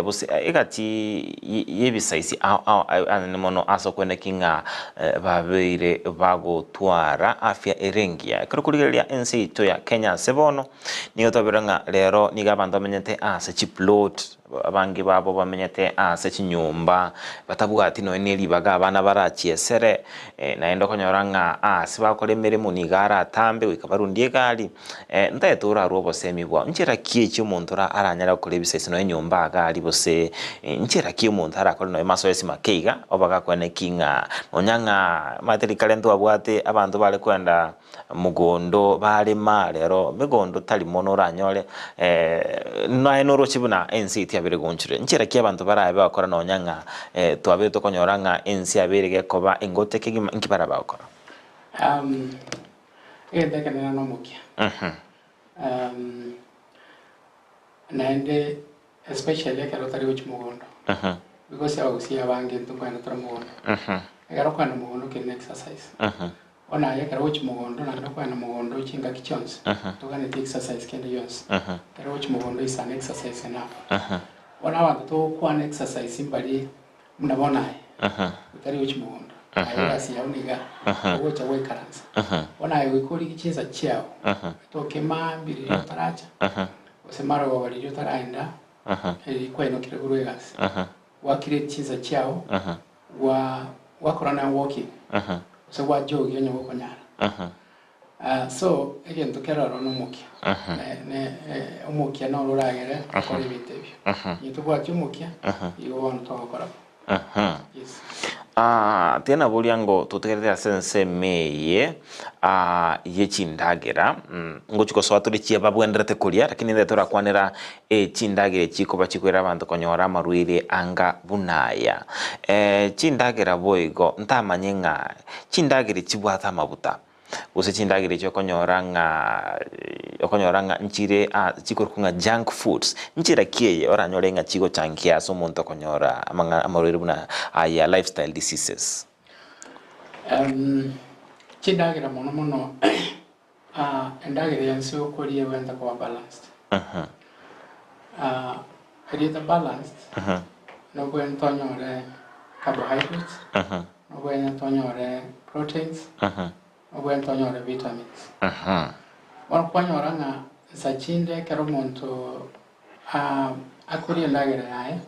[SPEAKER 2] gose egati y'ebisaisi ao ao anene mono ase okweneki ng'a babeire bagotwara afya ere engiya. Ekero okorigereria ense yaito ya Kenya ase bono, Nigo twabera ng'a rero nigo abanto bamenyete ase chiplot, abange babo bamenyete ase chinyomba, batabwati nonya ne ribaga abana barachiesere. Naende okonyora ng'a aase bagokora emeremo nigo aratambe goika barundie egari, ntaete orarue obosemi bwao. Nchera ki echi omonto ora aranyare gokora ebisasi nonya enyomba agari gose nchera ki omonto arakore nonya masoesi make iga, obe gakwane ki ng'a nonya ng'a omanyete rikare ntwabwate abanto bare koenda mogondo barema rero megondo tari mono oranyore naye noroche buna ense eye tiabere gonchire. Nchera ki abanto barabe bagokora nonya ng'a twabeire tokonyora ng'a ense yabeire gekoba engote kegima nki barabe bagokora?
[SPEAKER 3] Egento ekenene nomokia. Naende especially ekero otari gochia mogondo, because abagusii abange intwe nkoenda tore mogondo. Ekero okoenda mogondo keri ne exercise. Bono aye ekero ogochia mogondo naende okoenda mogondo chingaki chionsi, toganeti exercise kende gionsi. Ekero ogochia mogondo is an exercise enough. Bono abanto togokwana exercise mbari buna bono aye, otari gochia mogondo, aye egasi yao niga ogocha goikaransa. Bono aye goika origie chinsa chiao, otoke maambia riria otaracha, gose marogoba riria otaraenda, riria kwainokire korwa egasi, gwakire chinsa chiao, gwa gwakora na walking, gose gwa jog onye gokonyara. So egento kere ororo nomokia, ne ne omokia noro oragere okore ebinto ebio. Onye tobwati omokia, igo bono togokora bo. Yes.
[SPEAKER 2] Tiga naboria ngo totegerere ase ensemo eye ye chindagera, ngochia gosoa tore chia babwenerete koria, lakini nigo torakwanera chindagera echi chikoba chikoira abanto konyora amarwaire anga buna aya. Chindagera boigo ntamanye ng'a chindagera chibwate amabuta, gose chindagera echi okonyora ng'a okonyora ng'a nchire aa chikorokwa ng'a junk foods, nchera ki eye oranyore ng'a chigochangia ase omonto okonyora amang'ana amarwaire buna aya lifestyle diseases?
[SPEAKER 3] Chindagera mono mono endagera yonsi okoria egwenta koba balanced. Erieta balanced, nobwenerete onyore carbohydrates, nobwenerete onyore proteins, nobwenerete onyore vitamins. Bono kwanyora ng'a nsa chinde ekero omonto akoria endagera yaye,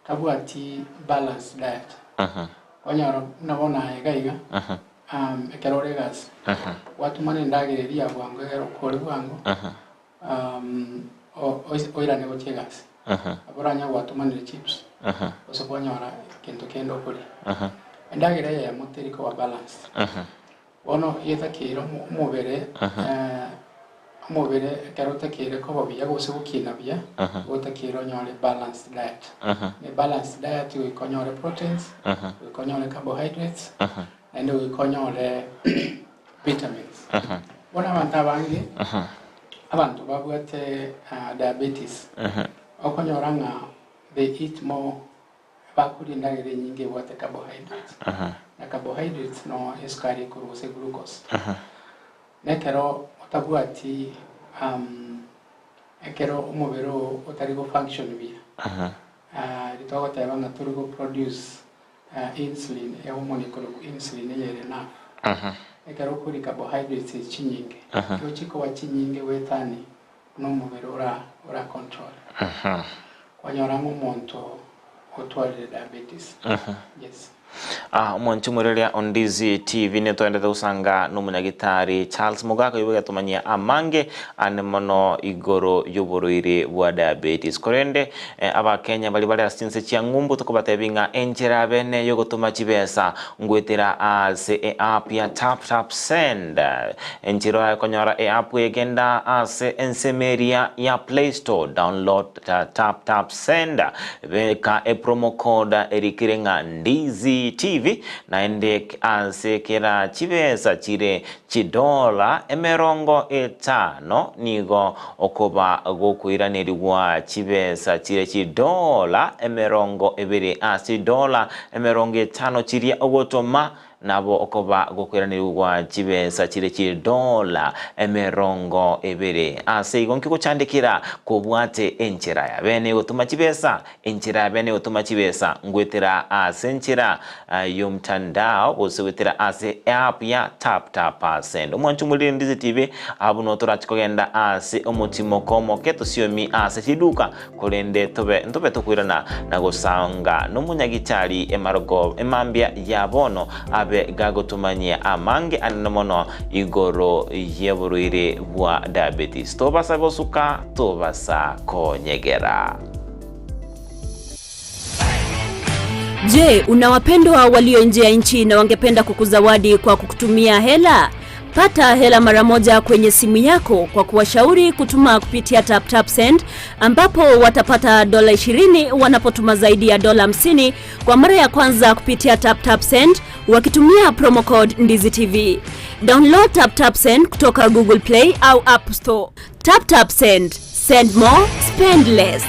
[SPEAKER 3] tabwati balanced diet. Kwanyora buna bono aye iga iga, ekero ore egasi, gwatumana endagera eria ya bwango egere okore bwango, oirane gochia egasi. Nabo oranyore gwatumanire chips, gose kwanyora gento kende okoria. Endagera eyemo teri koba balanced. Bono getakeire omobere omobere ekero otakeire koba buya gose gokina buya, igo otakeire onyore balanced diet. Ne balanced diet goika onyore proteins, goika onyore carbohydrates, naende goika onyore vitamins. Bono abanto abange, abanto babwate diabetes, okonyora ng'a they eat more bakoria endagera enyinge ebwate carbohydrates. Na carbohydrates no esukari ekorwa gose glucose. Na ekero otabwati ekero omobere oo otari go function buya, riria togoteba ng'a tori go produce Insulin, ehormone ekorokwa insulin eye ere enough. Ekero okoria carbohydrates echi chinyinge, igo chikoba chinyinge goetani buna omobere ora ora control. Kwanyora ng'a omonto otwarire diabetes. Yes.
[SPEAKER 2] Omwanchi omoreria o Ndizi TV netoendete gosanga nomonyagitari Charles Mogaka oyio bwegetomanyia amange ande mono igoro y'oborwaire bwa diabetes. Korende Abakenya baria bare ase chinse chia ng'umbu tokobatebia ng'a enchera abene y'ogotoma chibesa ngoetera ase eapp ya Tap Tap Send. Enchera oye konyora eapp eye genda ase ensemo eria ya Play Store, download Tap Tap Send, beka epromo code erikire ng'a Ndizi TV naende ase kera chibesa chire Chidola emerongo etano nigo okoba gokoiranerigwa chibesa chire chidola emerongo ebere ase chidola emerongo etano chiria ogotoma, nabo okoba gokoiranerigwa chibesa chire chidola emerongo ebere. Ase igo nki gochandekera kobwate enchera ya bene gotoma chibesa? Enchera ya bene gotoma chibesa ngoetera ase enchera y'omtandao gose goetera ase eapp ya Tap Tap Send. Omwancho omoriri Ndizi TV abwo no torache kogenda ase omotimoko omoke tosiomi ase chiduka korende tobe ntobe tokoirana na gosanga nomonyagitari emarogoba emambia ya bono abe. abe gagotomanyia amange anene mono igoro y'oborwaire bwa diabetes. Tobasa gosuka, tobasa konyegera.
[SPEAKER 4] Je, una wapendwa walio nje ya nchi na wangependa kukuzawadi kwa kukutumia hela? Pata hela mara moja kwenye simu yako kwa kuwashauri kutuma kupitia TapTap Send ambapo watapata dola 20 wanapotuma zaidi ya dola 50 kwa mara ya kwanza kupitia TapTap Send wakitumia promo code Ndizi TV. Download TapTap Send kutoka Google Play au App Store. TapTap Send. Send more, spend less.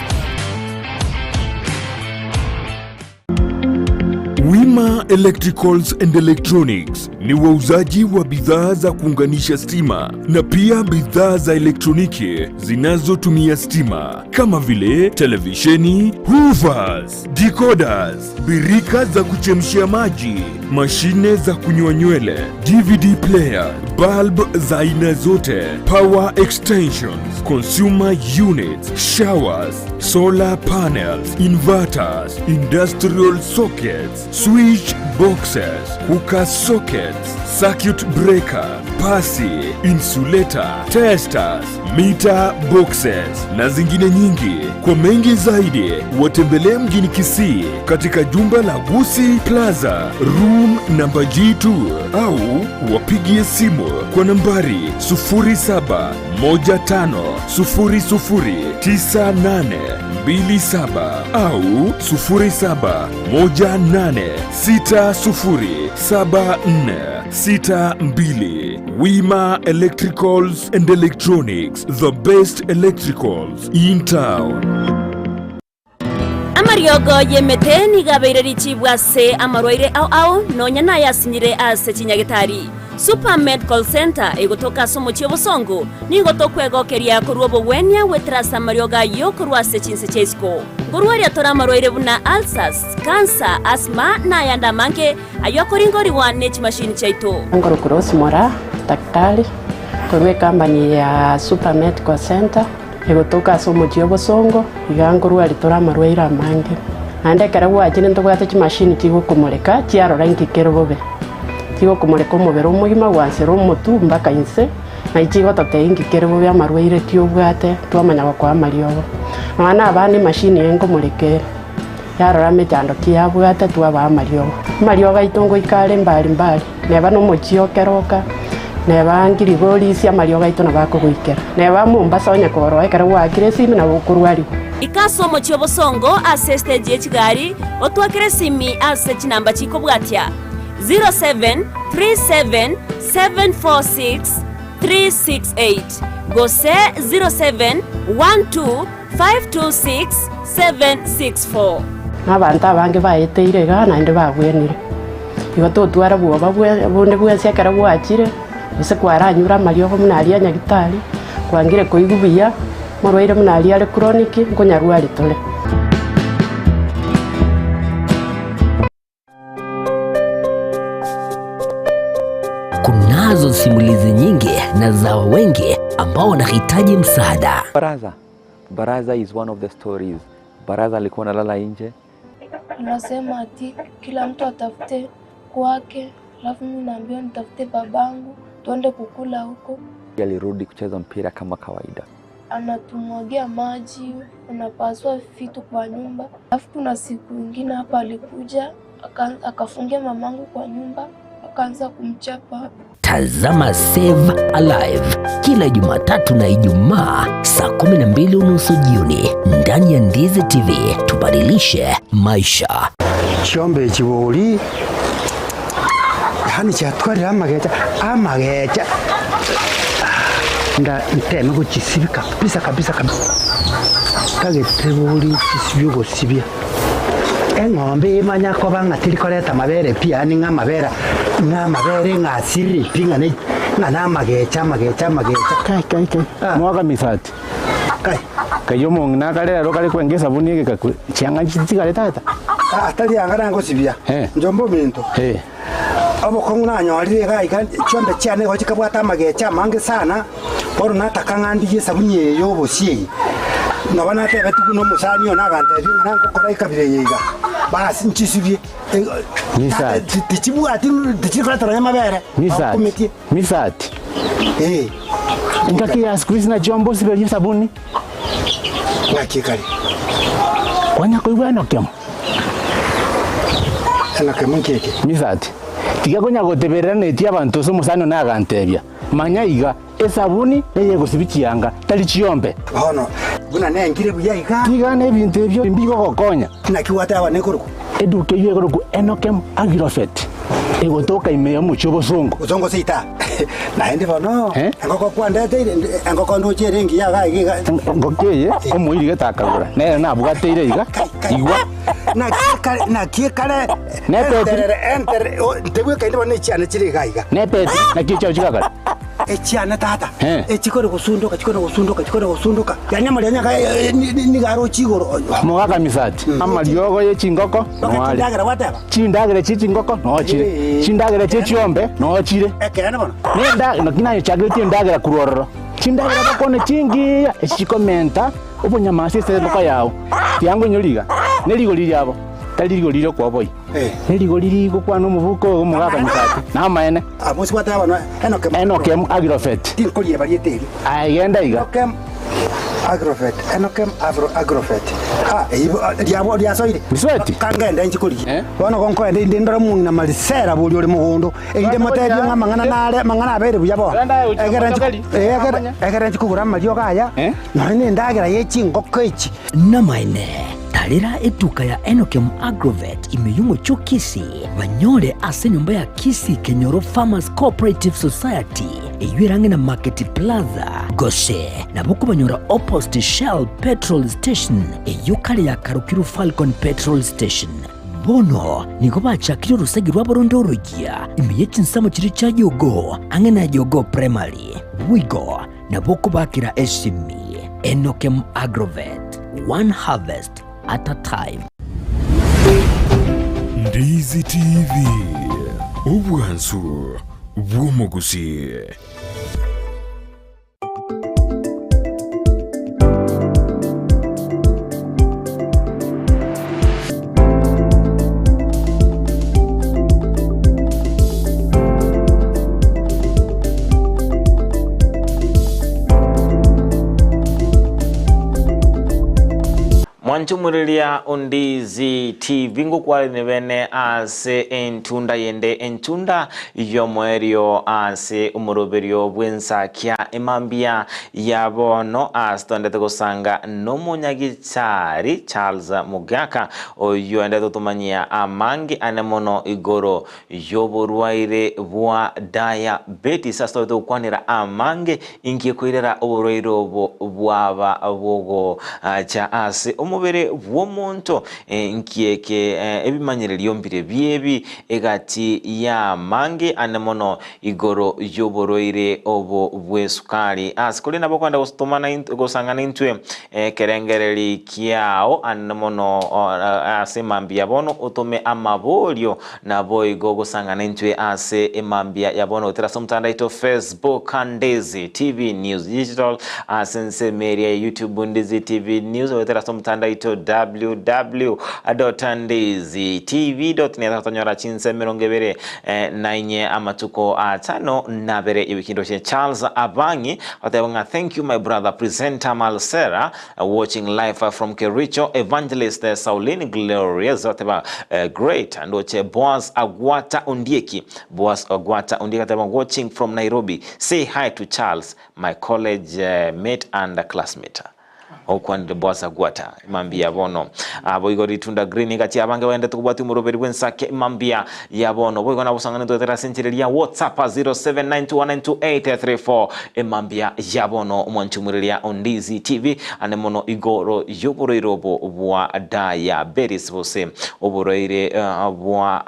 [SPEAKER 1] Wima Electricals and Electronics ni wauzaji wa bidhaa za kuunganisha stima na pia bidhaa za elektroniki zinazotumia stima kama vile televisheni, hoovers, decoders, birika za kuchemshia maji, mashine za kunyoa nywele, DVD player, bulb za aina zote, power extensions, consumer units, showers, solar panels, inverters, industrial sockets, switch boxes, cooker sockets, circuit breaker, pasi, insulator, testers, meter boxes na zingine nyingi. Kwa mengi zaidi, watembelee mjini Kisii katika jumba la Gusi Plaza, room namba G2 au wapigie simu kwa nambari 0715009827 au 0718607462. Wima Electricals and Electronics, the best electricals in town.
[SPEAKER 4] Amariogo y'emete nigo abeire richibu ase amarwaire ao ao, nonya nayasinyire ase chinyagetari. Super Medical Centre egotoka ase omochie obosongo, nigo tokwegokeria korwa obogwenia goetera ase amariogo ayio korwa ase chinse chia isiko. Nkorwaria tore amarwaire buna ulcers, cancer, asthma na ayande amange ayio akoringorigwa ne chimashini chiaito.
[SPEAKER 5] Nkorokwa Rose Moraa, daktari, korwa ecompany ya Super Medical Centre, egotoka ase omochie obosongo, iga nkorwaria tore amarwaire amange. Naende ekero gwachire ntobwate chimashini chigokomoreka chiarora inki kere bobe. Chigokomoreka omobere omogima gwansera omotwe mpaka inse, naye chigototebia inki kere bobe amarwaire ki obwate, twamanya gokoa amariogo. Nonya na abana emashini eye nkomoreka ere, yarora emechando ki yabwate twabaa amariogo. Amariogo aito ngoika are mbali mbali, neba na omochie o Keroka, neba Ngirigorisia amariogo aito nabo akogoikera. Neba Mombasa onye koroo ekero gwaakire esimi nabo okorwarigwa.
[SPEAKER 4] Ika ase omochie obosongo ase estage ye chigari, otwakere esimi ase chinamba chikobwatia, 0737746368 gose 0712526764.
[SPEAKER 5] Na abanto abange baeteire igaa naende babwenire. Igo totwara bwoba bonde bwensi ekero gwachire, gose kwaranyure amariogo buna aria a nyagitari, kwangire koigwa buya, omorwaire buna aria are chronic, nkonyarwari tore.
[SPEAKER 6] Kunazo simulizi nyingi na za wengi ambao wanahitaji msaada.
[SPEAKER 7] Baraza. Baraza is one of the stories. Baraza alikuwa analala nje.
[SPEAKER 8] Anasema ati kila mtu atafute kwake, alafu mimi naambiwa nitafute babangu tuende kukula huko.
[SPEAKER 7] Alirudi kucheza mpira kama kawaida.
[SPEAKER 8] Anatumwagia maji, anapasua vitu kwa nyumba. Alafu kuna siku ingine hapa alikuja akafungia mamangu kwa nyumba akaanza kumchapa.
[SPEAKER 6] Tazama Save Alive kila Jumatatu na Ijumaa saa 12:30 jioni ndani ya Ndizi TV. Tubadilishe maisha.
[SPEAKER 9] Chiombe chibori yaani chiatwarire amagecha amagecha nda nteme gochisibia kabisa kabisa kabisa kagete bori chisibia ogosibia eng'ombe emanya koba ng'a teri koreta amabere pi yaani ng'a amabere ng'a amabere ng'a asirire pi ng'a ne ng'a na amagecha amagecha amagecha
[SPEAKER 10] Kai kai kai.
[SPEAKER 9] Ah.
[SPEAKER 10] Mwaka misati.
[SPEAKER 9] Kai.
[SPEAKER 10] Kai omong'ina akare aro kare kwenga esabuni egeka chianga nchitigare tata.
[SPEAKER 9] Ah, tari anga nangosibia
[SPEAKER 10] Eh.
[SPEAKER 9] njomba ominto
[SPEAKER 10] Eh.
[SPEAKER 9] Obokong'u nanyorire iga iga chiombe chiane igo chikabwata amagecho amange sana, bono nataka ng'a ndigie esabuni eye ya obosie eye. Nabo natebetigwe na omosani one agantebia ng'a nangokora ekabira eye iga. Basi nchisibie.
[SPEAKER 10] Misati.
[SPEAKER 9] Tichibwati tichiri koreta nonya mabere.
[SPEAKER 10] Misati.
[SPEAKER 9] Bakumetie.
[SPEAKER 10] Misati.
[SPEAKER 9] Eh.
[SPEAKER 10] Engaki ya siku hizi nachio mbosiberie esabuni.
[SPEAKER 9] Ng'aki ekare.
[SPEAKER 10] Kwanya koigwa enokemo.
[SPEAKER 9] Enokemo nki eke?
[SPEAKER 10] Misati. Tiga konya goteberera netie abanto ase omosani one agantebia, Manya iga, esabuni neyegosibia chianga, tari chiombe.
[SPEAKER 9] Bono buna nengire buya iga.
[SPEAKER 10] Tiga nebinto ebio mbigogokonya.
[SPEAKER 9] Naki gwateba nekorokwa?
[SPEAKER 10] Eduka eyio ekorokwa Enokem Agrofet, egotoka ime y'omochie obosongo.
[SPEAKER 9] Bosongo seita. Naende bono engoko kwandeteire, engoko ndoche ere engiya iga iga iga.
[SPEAKER 10] Engoko eye omoiri gete akagora, nere nabwateire iga, igwa.
[SPEAKER 9] Naki naki ekare
[SPEAKER 10] Nepetiri.
[SPEAKER 9] enterere enterere o ntebwekaini bono echiane chire iga iga.
[SPEAKER 10] Nepetiri, naki echiao chigakora?
[SPEAKER 9] Echiane tata,
[SPEAKER 10] Eh.
[SPEAKER 9] echikore gosundoka chikore gosundoka chikore gosundoka, yaani amarionya aka nigo aroche igoro.
[SPEAKER 10] Mogaka misati, amariogo ye chingoko
[SPEAKER 9] Mpaka
[SPEAKER 10] noare.
[SPEAKER 9] chindagera gwateba?
[SPEAKER 10] Chindagera chie chingoko noo chire,
[SPEAKER 9] Eh.
[SPEAKER 10] chindagera chie chiombe noo chire.
[SPEAKER 9] Ekeene bono.
[SPEAKER 10] Nenda naki nayochakeretie endagera korwa ororo. Chindagera bakwane chingiya echi chikomenta obonyama ase esengoko yao. Tiango inyore iga, ne rigori riabo tari rigori ri'okwoboi. Ne rigori rigokwana omobuko oyo omogaka Misati, namaene.
[SPEAKER 9] Abwo gwateba bono Enokem.
[SPEAKER 10] Enokem Agrofet.
[SPEAKER 9] Tinkorieba rieta erio.
[SPEAKER 10] Aye genda iga.
[SPEAKER 9] Enokem Agrofet, Enokem Agrofet. Ah, eyio riabo riasoire.
[SPEAKER 10] Misweti.
[SPEAKER 9] Kangende inche korigia.
[SPEAKER 10] Eh?
[SPEAKER 9] Bono gonkoenda inde ndore omong'ina Marisela boria ore mogondo, erinde motebie ng'a amang'ana nare, amang'ana abeire buya bono. Ekere nchi, eh, ekere, ekere nchi kogora amariogo aya, nonya na endagera ye chingoko echi.
[SPEAKER 6] Namaene, tarera etuka ya Enokem Agrovet ime y'omochie o Kisii, banyore ase enyomba ya Kisii Kenyoro Farmers Cooperative Society, eyio ere ang'e na Market Plaza, gose nabo okobanyora opposite Shell Petrol Station, eyio kare yakarokirwe Falcon Petrol Station. Bono nigo bachakire orosegi rwabo ronde oroyia ime ye chinsemo chiria chia Jogoo, ang'e na Jogoo Primary. Boigo nabo okobakera esimi. Enokem Agrovet, one harvest at a time.
[SPEAKER 1] Ndizi TV, obwansu bw'omogusii.
[SPEAKER 2] Mwanchumureria Ondizi TV ngokwarene bene ase entunda yende entunda y'omoerio ase omoroberio bw'ensakia emambia ya bono ase tondete gosanga nomonyagitari Charles Mogaka oyio endete gotomanyia amange ane mono igoro y'oborwaire bwa diabetes ase tobete gokwanera amange inki ekoirera oborwaire obo bwaba bogocha ase omobere bw'omonto inki eke ebimanyererio mbire biebi egati y'amange ane mono igoro y'oborwaire obo bw'esukari ase kori nabo okoenda gotomana gosang'ana intwe ekerengereri kiao ane mono ase mambia bono otome amaborio Naboigo gosang'ana intwe ase emambia ya bono goetera ase omotandao oito Facebook Ndizi TV News Digital, ase ensemo eria ya YouTube Ndizi TV News, goetera ase omotandao oito www.ndizitv.net gotonyora chinsa 24 amatuko atano nabere ewiki ndoche Charles Abang'i oteba ng'a thank you my brother presenter Malsera Watching live from Kericho, Evangelist Sauline Glorious ateba great ndoche Boaz Agwata Ondieki Boaz Agwata Ondieki ateba watching from Nairobi say hi to Charles my college mate and classmate okwanire Boaz Agwata imambia bono boigo ritunda green egati abange baendete kobwatia omoroberi bw'ensake imambia ya bono boigo nabosang'ani toetera ase enchera eria ya WhatsApp 0792192834 Emambia ya bono omwanchumureria o Ndizi TV ande mono igoro y'oborwaire obo bwa diabetes gose oborwaire bwa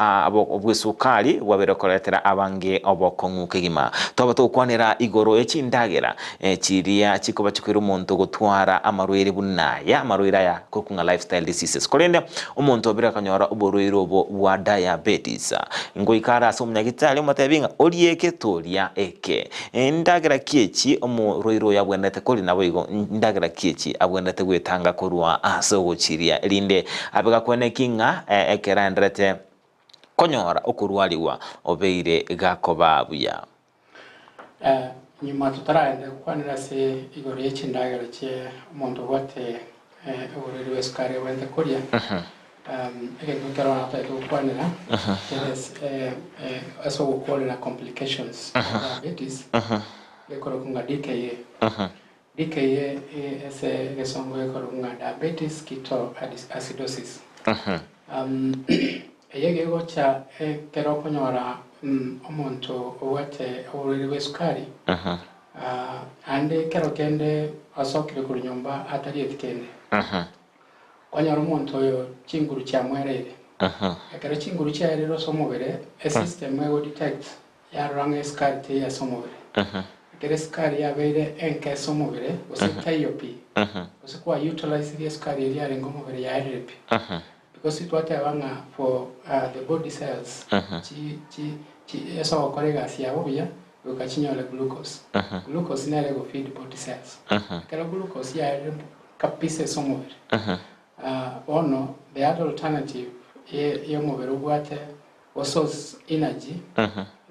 [SPEAKER 2] bw'esukari bwabeire koretera abange obokong'u kegima. Twaba togokwanera igoro ye chindagera chiria chikoba chikoira omonto gotwara amarwaire buna aya, amarwaire aya korokwa ng'a lifestyle diseases. Korende omonto obire akanyora oborwaire obo bwa diabetes, ngoika are ase omonyagitari omotebi ng'a orie eke toria eke. Ndagera ki echi omorwaire oyo abwenerete koria? Naboigo ndagera ki echi abwenerete gwetanga korwa ase ogochiria, erinde abe gakweneki ng'a ekero aenderete konyora okorwarigwa obeire gakoba buya.
[SPEAKER 3] Nyuma totaraenda gokwanera ase igoro ye chindagera chie omonto obwate oborwaire bwa esukari abwenerete koria, egento nkero natagete gokwanera kere ase ogokorera complications of diabetes gekorokwa ng'a DKA. DKA ase egesongo gekorokwa ng'a diabetes ketoacidosis. Eye gegocha ekero okonyora omonto obwate oborwaire bwa esukari, naende ekero kende asokire korwa nyomba atarieti kende. Kwanyora omonto oyo chinguru chiamwereire. Ekero chinguru chiaerire ase omobere, esystem ego detect yarora ng'a esukari teiyo ase omobere. Ekero esukari yabeire enke ase omobere, gose taiyo pi, gose kwa utiliziri esukari eria yarenge omobere yaerire pi. Because twateba ng'a for the body cells chi chi chi ase ogokora egasi yabo buya goika chinyore glucose. Glucose nere ego feed body cells. Ekero glucose yaerire kabisa ase omobere, bono the other alternative ye yomobere obwate go source energy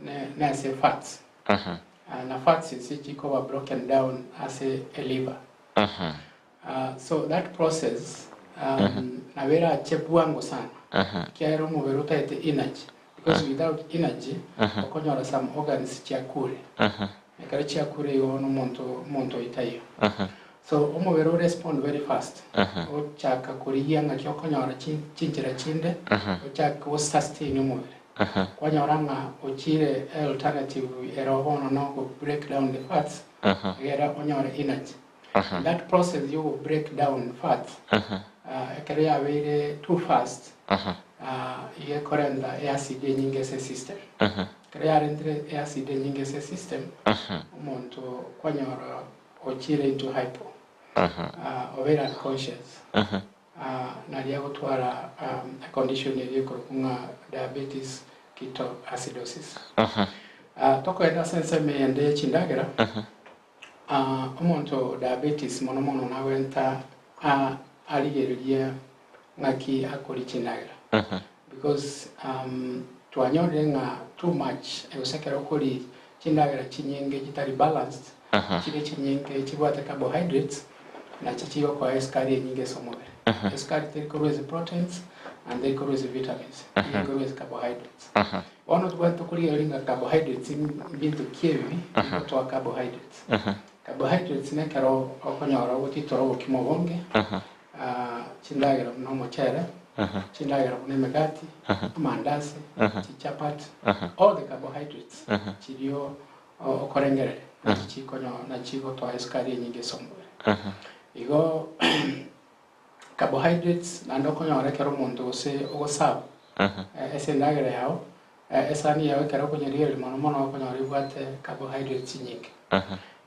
[SPEAKER 3] ne nase fats. Na fats echi chikoba broken down ase e liver. So that process nabo erache bwango sana ekiagera omobere otagete energy because without energy okonyora some organs chiakure ekero chiakure igo bono omonto omonto oyo taiyo so omobere o respond very fast ochaka korigia ng'aki okonyora chinchera chinde ochake go sustain omobere kwanyora ng'a ochire alternative ero bono no break down the fats egere onyore energy. That process yo go break down fats ekero yabeire too fast iga ekorenta eacid enyinge ase esystem. Ekero yarentire eacid enyinge ase esystem omonto kwanyora ochire into hypo obeire unconscious naria agotwara econdition eria ekorokwa ng'a diabetes ketoacidosis. Tokoenda ase ensemo eyende ye chindagera. Omonto o diabetes mono mono nagwenta arigererie ng'aki akoria chindagera because twanyorire ng'a too much gose ekero okoria chindagera chinyinge chitari balanced chire chinyinge chibwate carbohydrates nachi chigokoa esukari enyinge ase omobere. Esukari teri korwa ase proteins naende teri korwa ase vitamins, nigo ekorwa ase carbohydrates. Bono tobwenerete korigereria ng'a carbohydrates mbinto ki ebi bigotoa carbohydrates. Carbohydrates nekero okonyora ogotitora obokima obonge, chindagera buna omochere, chindagera buna emegati, amandasi, chichapati, all the carbohydrates chirio okorengereria nachi chikonyo nachi chigotoa esukari enyinge ase omobere. Igo Carbohydrates naende okonyora ekero omonto gose ogosaba ase endagera yao, esani yao ekero okonyerigereria mono mono okonyora ebwate carbohydrates chinyinge.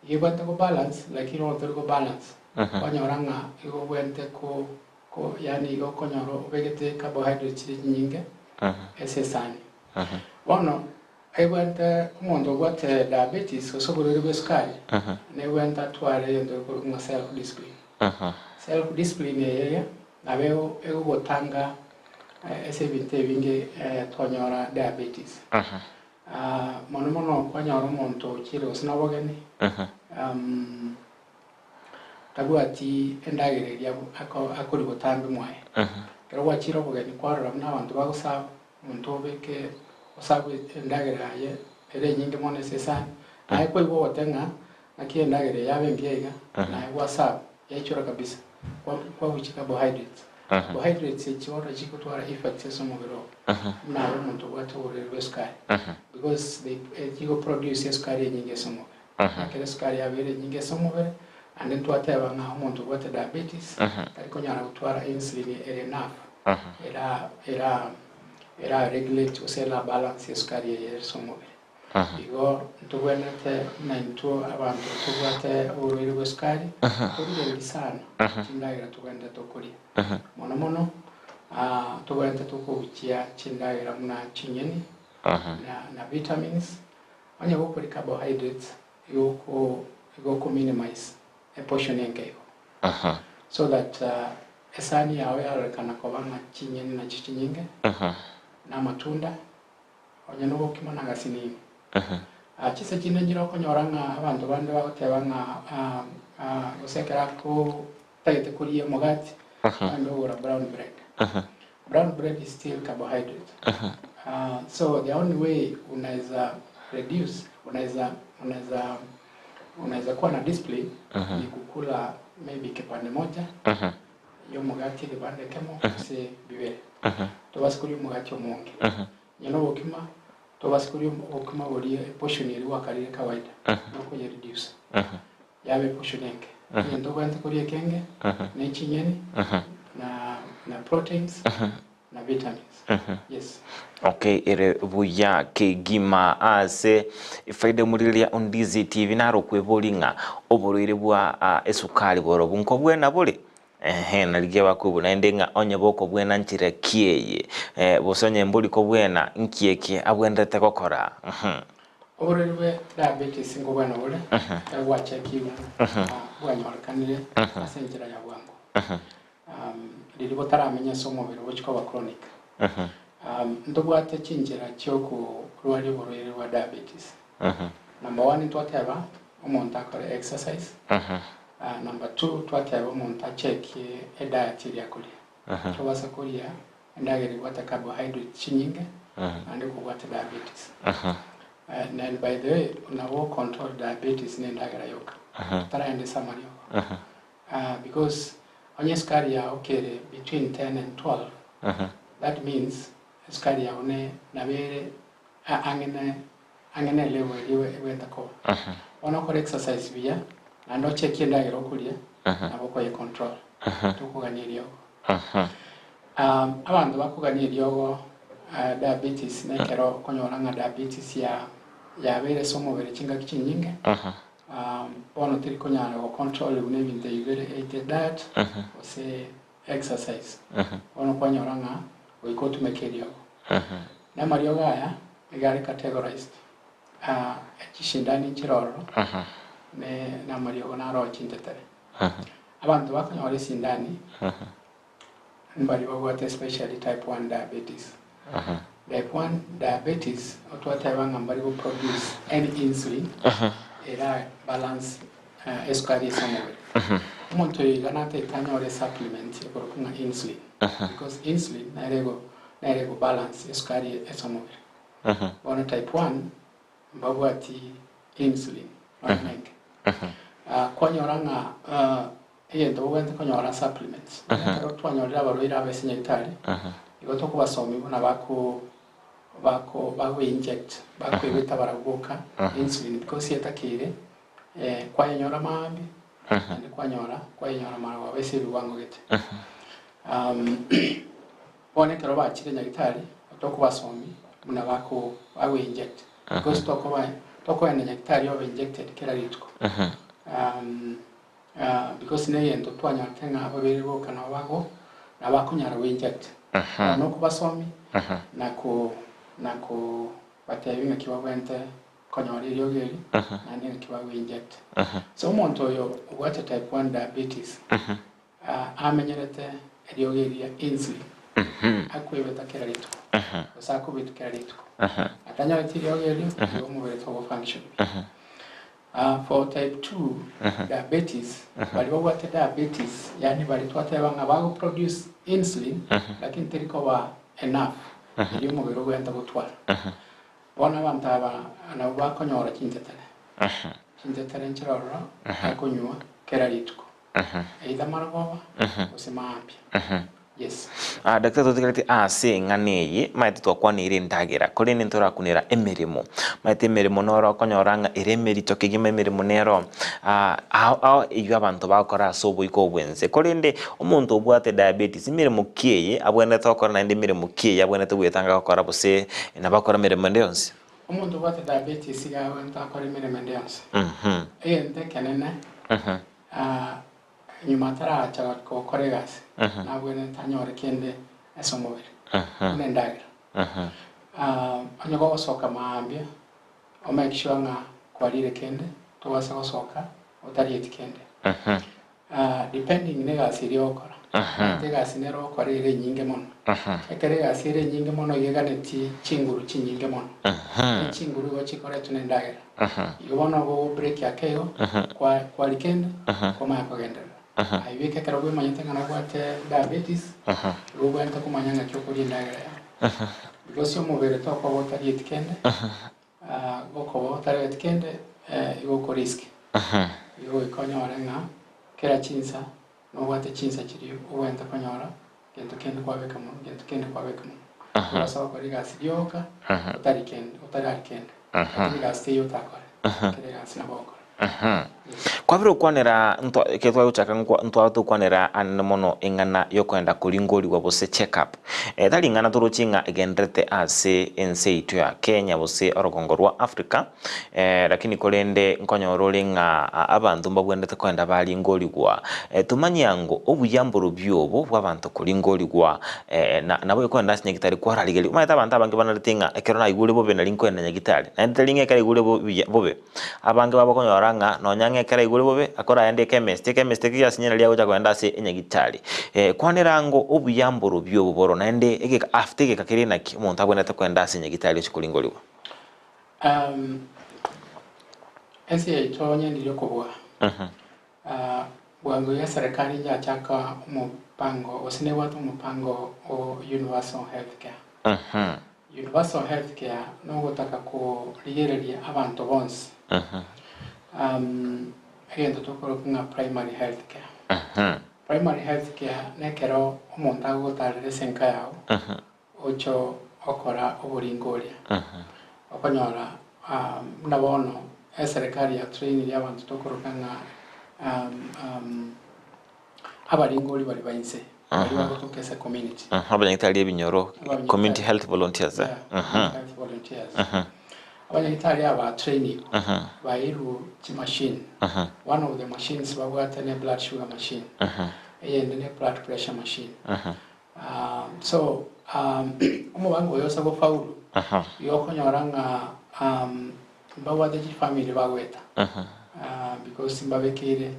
[SPEAKER 3] Igo ebwate go balance lakini bono tori go balance, kwanyora ng'a igo obwenerete ko ko yaani igo okonyora obegete carbohydrates chire chinyinge ase esani. Bono ebwenerete omonto obwate diabetes gose oborwaire bwa esukari, nebwenerete atware egento gekorokwa ng'a self discipline. Self discipline eye nabo egogotanga ase ebinto ebinge konyora diabetes. Mono mono kwanyora omonto ochire gose nobogeni tabwati endagera eria akoria botambe mwaye. Ekero gwachire obogeni kwarora buna abanto bagosaba, omonto obeke osabwe endagera yaye ere enyinge mono ase esani, naye kwaigwa ogote ng'a Naki endagera eye yabe engiya iga, naye gwasaba, yaichora kabisa, kwabuchia carbohydrates. Carbohydrates echi bono chigotwara effects ase omobere oo, buna abe omonto obwate oborwaire bwa esukari, because they chigo produce esukari enyinge ase omobere. Ekero esukari yabeire enyinge ase omobere, naende ntwateba ng'a omonto obwate diabetes, tari konyara gotwara insulin ere enough, era era era regulate gose era balance esukari eye ase omobere. Igo ntobwenerete buna intwo abanto tobwate oborwaire bw'esukari, torigererie sana chindagera tobwenerete tokoria. Mono mono tobwenerete tokobuchia chindagera buna chinyeni na na vitamins, onye gokoria carbohydrates igo oko igo oko minimize eportion enke igo. So that esani yao yarorekana koba ng'a chinyeni nachio chinyinge, na amatunda, Onye nobokima na gasinini. Chinsa chinde nchire okonyora ng'a abanto bande bagoteba ng'a gose ekero akotagete koria omogati, ogende ogora brown bread. Brown bread is still carbohydrate. So the only way unaeza reduce, unaeza unaeza unaeza kuwa na discipline ni kukula maybe kipande moja y'omogati ekebande ekemo gose bibere. Tobase koria omogati omonge. Onye nobokima, tobase koria obokima boria eportion eria gwakarire kawaida, nokoye reduce yaba eportion enke. Egento obwenerete koria ekenge ne chinyeni na na proteins na vitamins. Yes.
[SPEAKER 2] Okay, ere buya kegima ase efaida omorigereria Ondizi TV naro okweboria ng'a oborwaire bwa esukari borobu nkobwena bore? Ehe, na rigia bakwebwa naende ng'a onye bokobwena nchera ki eye, eh, gose onye mbori kobwena, nki eke abwenerete gokora? Mhm.
[SPEAKER 3] Oborwaire bwe diabetes nkobwena bore, ekero gwachakirwe, bwanyorekanire ase enchera ya bwango. Riria botaramenya ase omobere gochia koba chronic. Ntobwate chinchera chiokorwaria oborwaire bwa diabetes. Number one ntwateba omonto akore exercise. Number two twateba omonto achekie ediet eria akoria. Tobasa koria endagera ebwate carbohydrates chinyinge naende kobwate diabetes. And by the way nabo ocontrol diabetes na endagera yoka. Totaragenda ase amariogo. Because onye esukari yao kere between 10 and 12 that means esukari yao ne nabo ere ang'e ne ang'e ne level eria ebwenerete koba. Bono okore exercise buya naende ochekie endagera okoria nabo okoye control tokogania eriogo. Abanto bakogania eriogo diabetes nekero okonyora ng'a diabetes ya yabeire ase omobere chingaki chinyinge Bono teri konyara go control buna ebinto ebi bire either diet gose exercise. Bono kwanyora ng'a goika otumeke eriogo. Na amariogo aya nigo are categorized. Chishindani nchire ororo ne na amariogo naro chintetere. Abanto bakonyora esindani mbaria babwate especially type 1 diabetes. Type 1 diabetes otwateba ng'a mbari go produce any insulin era balance esukari ase omobere. Omonto oyo iga natagete anyore esupplement ekorokwa ng'a insulin because insulin nere ego nere ego balance esukari ase omobere. Bono type 1 mbabwati insulin nonya nenke. Kwanyora ng'a Egento bogwente konyora supplements. Nonya ekero twanyorire abarwaire aba ase nyagetari, igo tokobasomia buna bako bako bago inject bakoebeta barabwo boka insulin because etakeire kwayenyora maambia naende kwanyora kwayenyora marogoba ase ebiwango gete. Bono ekero bachire nyagetari, tokobasomia buna bako bago inject because tokoba tokoenda nyagetari obe injected kera rituko. Because negento twanyorete ng'a abarwaire boka nabo bago nabo bakonyara goinject. Bono nokobasomia na ko na kobatebia ng'aki babwenerete konyora eriogi eri naende ng'aki bagoinject. So omonto oyo obwate type 1 diabetes amenyerete eriogi eri ria insulin akwebeta kera rituko gose akobetwa kera rituko. Atanyoreti eriogi erio igo omobere togo function buya. For type 2 diabetes, baria babwate diabetes yaani baria twateba ng'a bago produce insulin lakini teri koba enough eria omobere ogwenta gotwara. Bono abanto aba nabo bakonyora chintetere, chintetere nchire ororo akonywa kera rituko either marogoba gose maambia. Yes.
[SPEAKER 2] Ah, Daktari totigareti ase eng'ana eye, maete twakwaneire endagera, korende ntorakunera emeremo. Maete emeremo noro okonyora ng'a ere emerito kegima emeremo nero ah, ao ao eywo abanto bagokora ase oboiko obwense. Korende omonto obwate diabetes, emeremo ki eye abwenerete gokora naende emeremo ki eye abwenerete goetanga gokora gose nabo akora emeremo ende yonsi?
[SPEAKER 3] Omonto obwate diabetes iga agwenerete akore emeremo ende yonsi. Egento ekenene, nyuma ataracha gokora egasi, nabwenerete anyore kende ase omobere, buna endagera. Onye kogosoka maambia, o make sure ng'a kwarire kende, tobasa gosoka otarieti kende. Depending na egasi eria ogokora. Omanyete egasi nere ogokora ere enyinge mono. Ekero egasi ere enyinge mono iga eganetie chinguru chinyinge mono. Ne chinguru igo chikoretwa na endagera. Igo bono ogo break ake igo, kwa kwaria kende, kwamanya kogenderera. Aye bweka ekero bwemanyete ng'a nobwate diabetes, igo obwenerete komanya ng'aki okoria endagera yago. Because omobere tokoba otarieti kende, gokoba otaregeti kende, igo oko risk. Igo goika onyore ng'a kera chinsa nobwate chinsa chiria obwenerete konyora gento kende kwabeka monwe, gento kende kwabeka monwe. Tobasa gokora egasi rioka otari kende, otarari kende. Lakini egasi teiyo otakore, kera egasi nabo ogokora.
[SPEAKER 2] Kwabire gokwanera ntwa ekero twagochaka nkwa ntwaba tokwanera anene mono eng'ana yokoenda koringorigwa gose check up. Tari ing'ana toroche ng'a egendererete ase ense yaito ya Kenya gose orogongo rwa Africa, lakini korende nkonyora ore ng'a abanto mbabwenerete koenda baringorigwa. Tomanye ango obuya mborobio obo bw'abanto koringorigwa na nabo okoenda ase nyagitari kwararigeria. Omanyete abanto abange banarete ng'a ekero naigure bobe nari nkoenda nyagitari, naende tari ng'a ekero aigure buya bobe. Abange babo okonyora ng'a nonya ng'a ekero aigure bobe, akoraende ekemesti, ekemesti ekio giasinyire nario agocha kogenda ase enyagitari. Kwanera ango obuya mborobio obo boro naende egeka after egeka keria naki omonto abwenerete kogenda ase enyagitari oche koringorigwa.
[SPEAKER 3] Ense yaito onye ndiria okobua, bwango iga eserekari yachaka omopango gose nebwate omopango o universal health care. Universal health care nogotaka korigereria abanto bonsi, egento tokoroka ng'a primary health care. Primary health care nekero omonto agogotarera ase enka yago, Ocho okora oboringo oria. Okonyora buna bono eserekari ya trainirie abanto tokoroka ng'a abaringori baria ba inse, baria bagotoka ase community.
[SPEAKER 2] Abanyagitari ebinyoro, community health volunteers.
[SPEAKER 3] Yeah, community health volunteers. Abanyagitari aba batrainigwe, bairwe chimachine. One of the machines babwate ne blood sugar machine, eyende ne blood pressure machine. So omobango oyo ase gofaulu, igo okonyora ng'a mbabwate chifamiri bagoeta because mbabekeire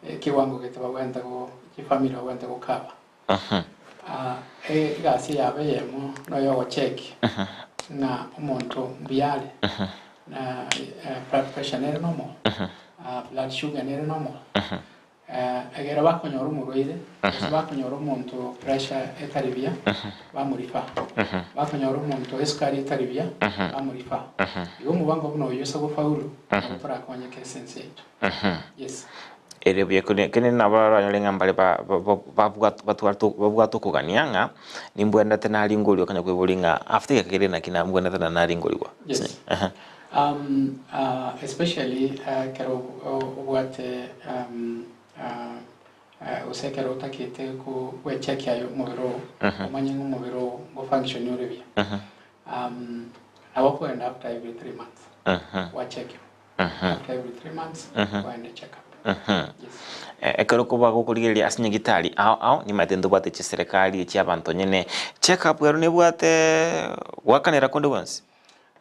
[SPEAKER 3] ekewango gete bagwenerete go chifamiri bagwenerete gokaba. Egasi yabo eyemo noyo ogocheck ng'a omonto mbuya are, na blood pressure nere normal, blood sugar nere normal. Ekero bakonyora omorwaire, gose bakonyora omonto pressure etari buya, bamorifa. Bakonyora omonto esukari etari buya, bamorifa. Igo omobango buna oyio ase gofaulu, nabo torakonyeke ase ense yaito. Yes.
[SPEAKER 2] Ere buya kende nabo oranyore ng'a mbare babwate okogania ng'a nimbwenerete naringorigwe okanya koiboria ng'a after egeka keria naki nambwenerete naende naringorigwa.
[SPEAKER 3] Yes. Especially ekero obwate gose ekero otagete gwechekia aye omobere oo, omanye ng'a omobere oo ngo function ore buya. Nabo okogenda after every 3 months gwachekiwa. After every 3 months kwagenda check up. Yes.
[SPEAKER 2] Ekero koba gokorigereria ase nyagitari ao ao, nimanyete ntobwate chiserekari echiabanto nyene, check up ero nebwate goakanera konde gwensi?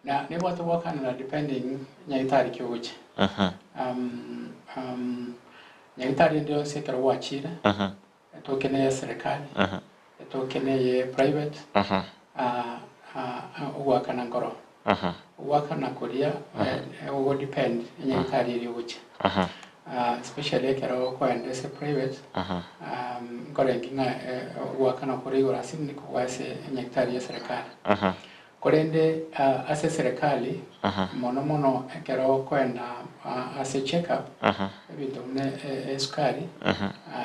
[SPEAKER 3] Na nebwate goakanera depending nyagitari ki ogochia. Nyagitari ende yonsi ekero gwachire, etoke neye serikali, etoke neye private, ogoakana nkoro. Ogoakana koria gogo depend enyagitari eria ogochia. Especially ekero okoenda ase private, nkorengi ng'a ogoakana kore igoro ase kobua ase enyagitari ya serikali. Korende ase eserekari, mono mono ekero okoenda ase check up, ebinto buna esukari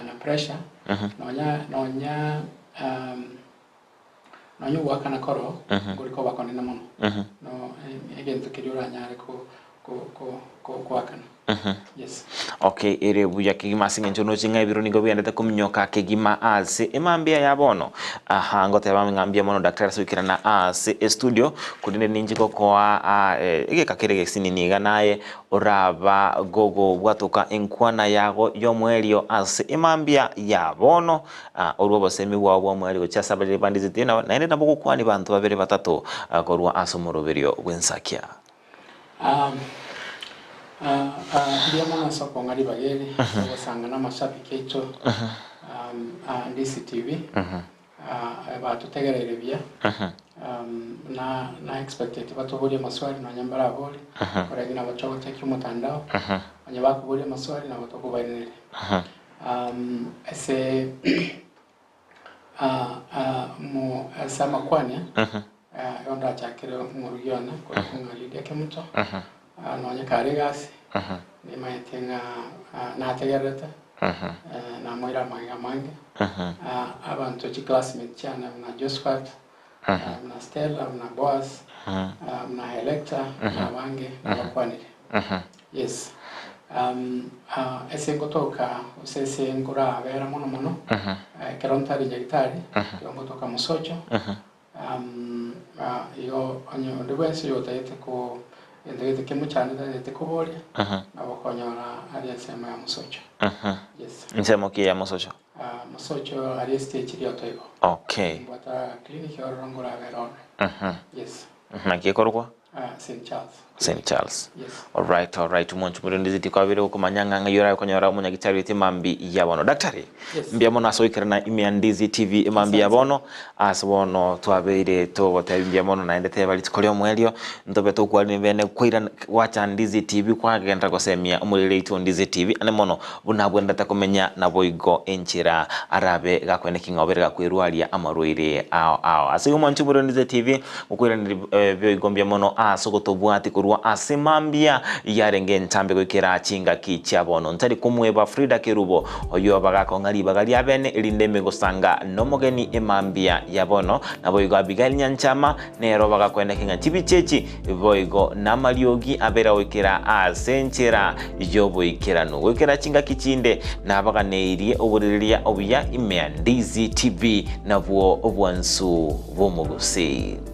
[SPEAKER 3] na pressure, nonya nonya nonya ogoakana koroo nkori koba konene mono. No egento keria oranyare ko. Koakana. Yes.
[SPEAKER 2] Okay, ere buya kegima ase eng'encho noche ng'a ebiro nigo biendete kominyoka kegima ase emambia ya bono. Aha, ngoteba ng'a mbuya mono daktari ase goikerana ase estudio, korende ninche gokoa ah, eh, egeka kere gesinini iga naye oraba gogobwatoka enkwana yago y'omoerio ase emambia ya bono, ah, orwe obosemi bwao bw'omoerio gochia ase abariri ba Ndizi TV, naende nabo gokwania banto babere batato ah, korwa ase omoroberio bw'ensakia.
[SPEAKER 3] Mbuya mono ase okong'a ribaga eri ase ogosanga na amashabiki aito a Ndisi TV batotegereire buya na na expecteti batoborie amaswali nonya mbarabore korende nabo togotekia omotandao onye bakoboria amaswali nabo tokobairaneria ase Ase amakwania igo ndachakere omorugi one korokwa ng'a Lydia Kemuto, nonye kare egasi, nimanyete ng'a nategererete, namoire amaiga amange, abanto chiclassmate chiane buna Josphat, buna Stella, buna Boaz, buna Electa, na abange nabakwanire. Yes. Ase ngotoka gose ase nkorabera mono mono, ekero ntari nyagitari, ekero ngotoka mosocho, igo onye onde bwensi oyotagete ko gento gete kemochandete atagete koboria, nabo okonyora aria ensemo ya mosocho. Yes.
[SPEAKER 2] Ensemo ki ya mosocho?
[SPEAKER 3] Mosocho aria estage rioto igo.
[SPEAKER 2] Okay.
[SPEAKER 3] Mbwata clinic ororo nkorabera ororo. Yes.
[SPEAKER 2] Naki ekorokwa?
[SPEAKER 3] St. Charles.
[SPEAKER 2] St. Charles.
[SPEAKER 3] Yes.
[SPEAKER 2] Alright, alright. Omonto omorendezi tikwabire gokomanya ng'a ng'ai orabe konyora omonyagitari oito emambi ya bono. Daktari,
[SPEAKER 3] Yes.
[SPEAKER 2] mbuya mono ase goikerana ime ya Ndizi TV emambi ya
[SPEAKER 3] Asante.
[SPEAKER 2] bono. Ase bono twabeire togotebia mbuya mono naende teba rituko ria omoerio ntobe tokwarire bene kwairana gwacha Ndizi TV kwagenderera gosemia omoreri oito Ndizi TV ande mono buna abwenerete komenya naboigo enchera arabe gakoeneki ng'a obere gakwerwaria amarwaire ao ao. Ase igo mwanche omoreri Ndizi TV Okoiraneria boigo mbuya mono ase ogotobwatia korwa ase mambia yarenge entambe goikera chingaki chia bono. Ntari komweba Frida Kerubo, oyio bagakong'a ribaga ria bene erinde emegosanga nomogeni emambia ya bono, naboigo Abigail Nyanchama nero bagakoeneka ng'a chibicha echi boigo namariogi abere goikera ase enchera y'oboikeranu. Goikera chingaki chinde nabaganeirie oborereria obuya ime ya Ndizi TV nabwo obwansu bw'omogusii.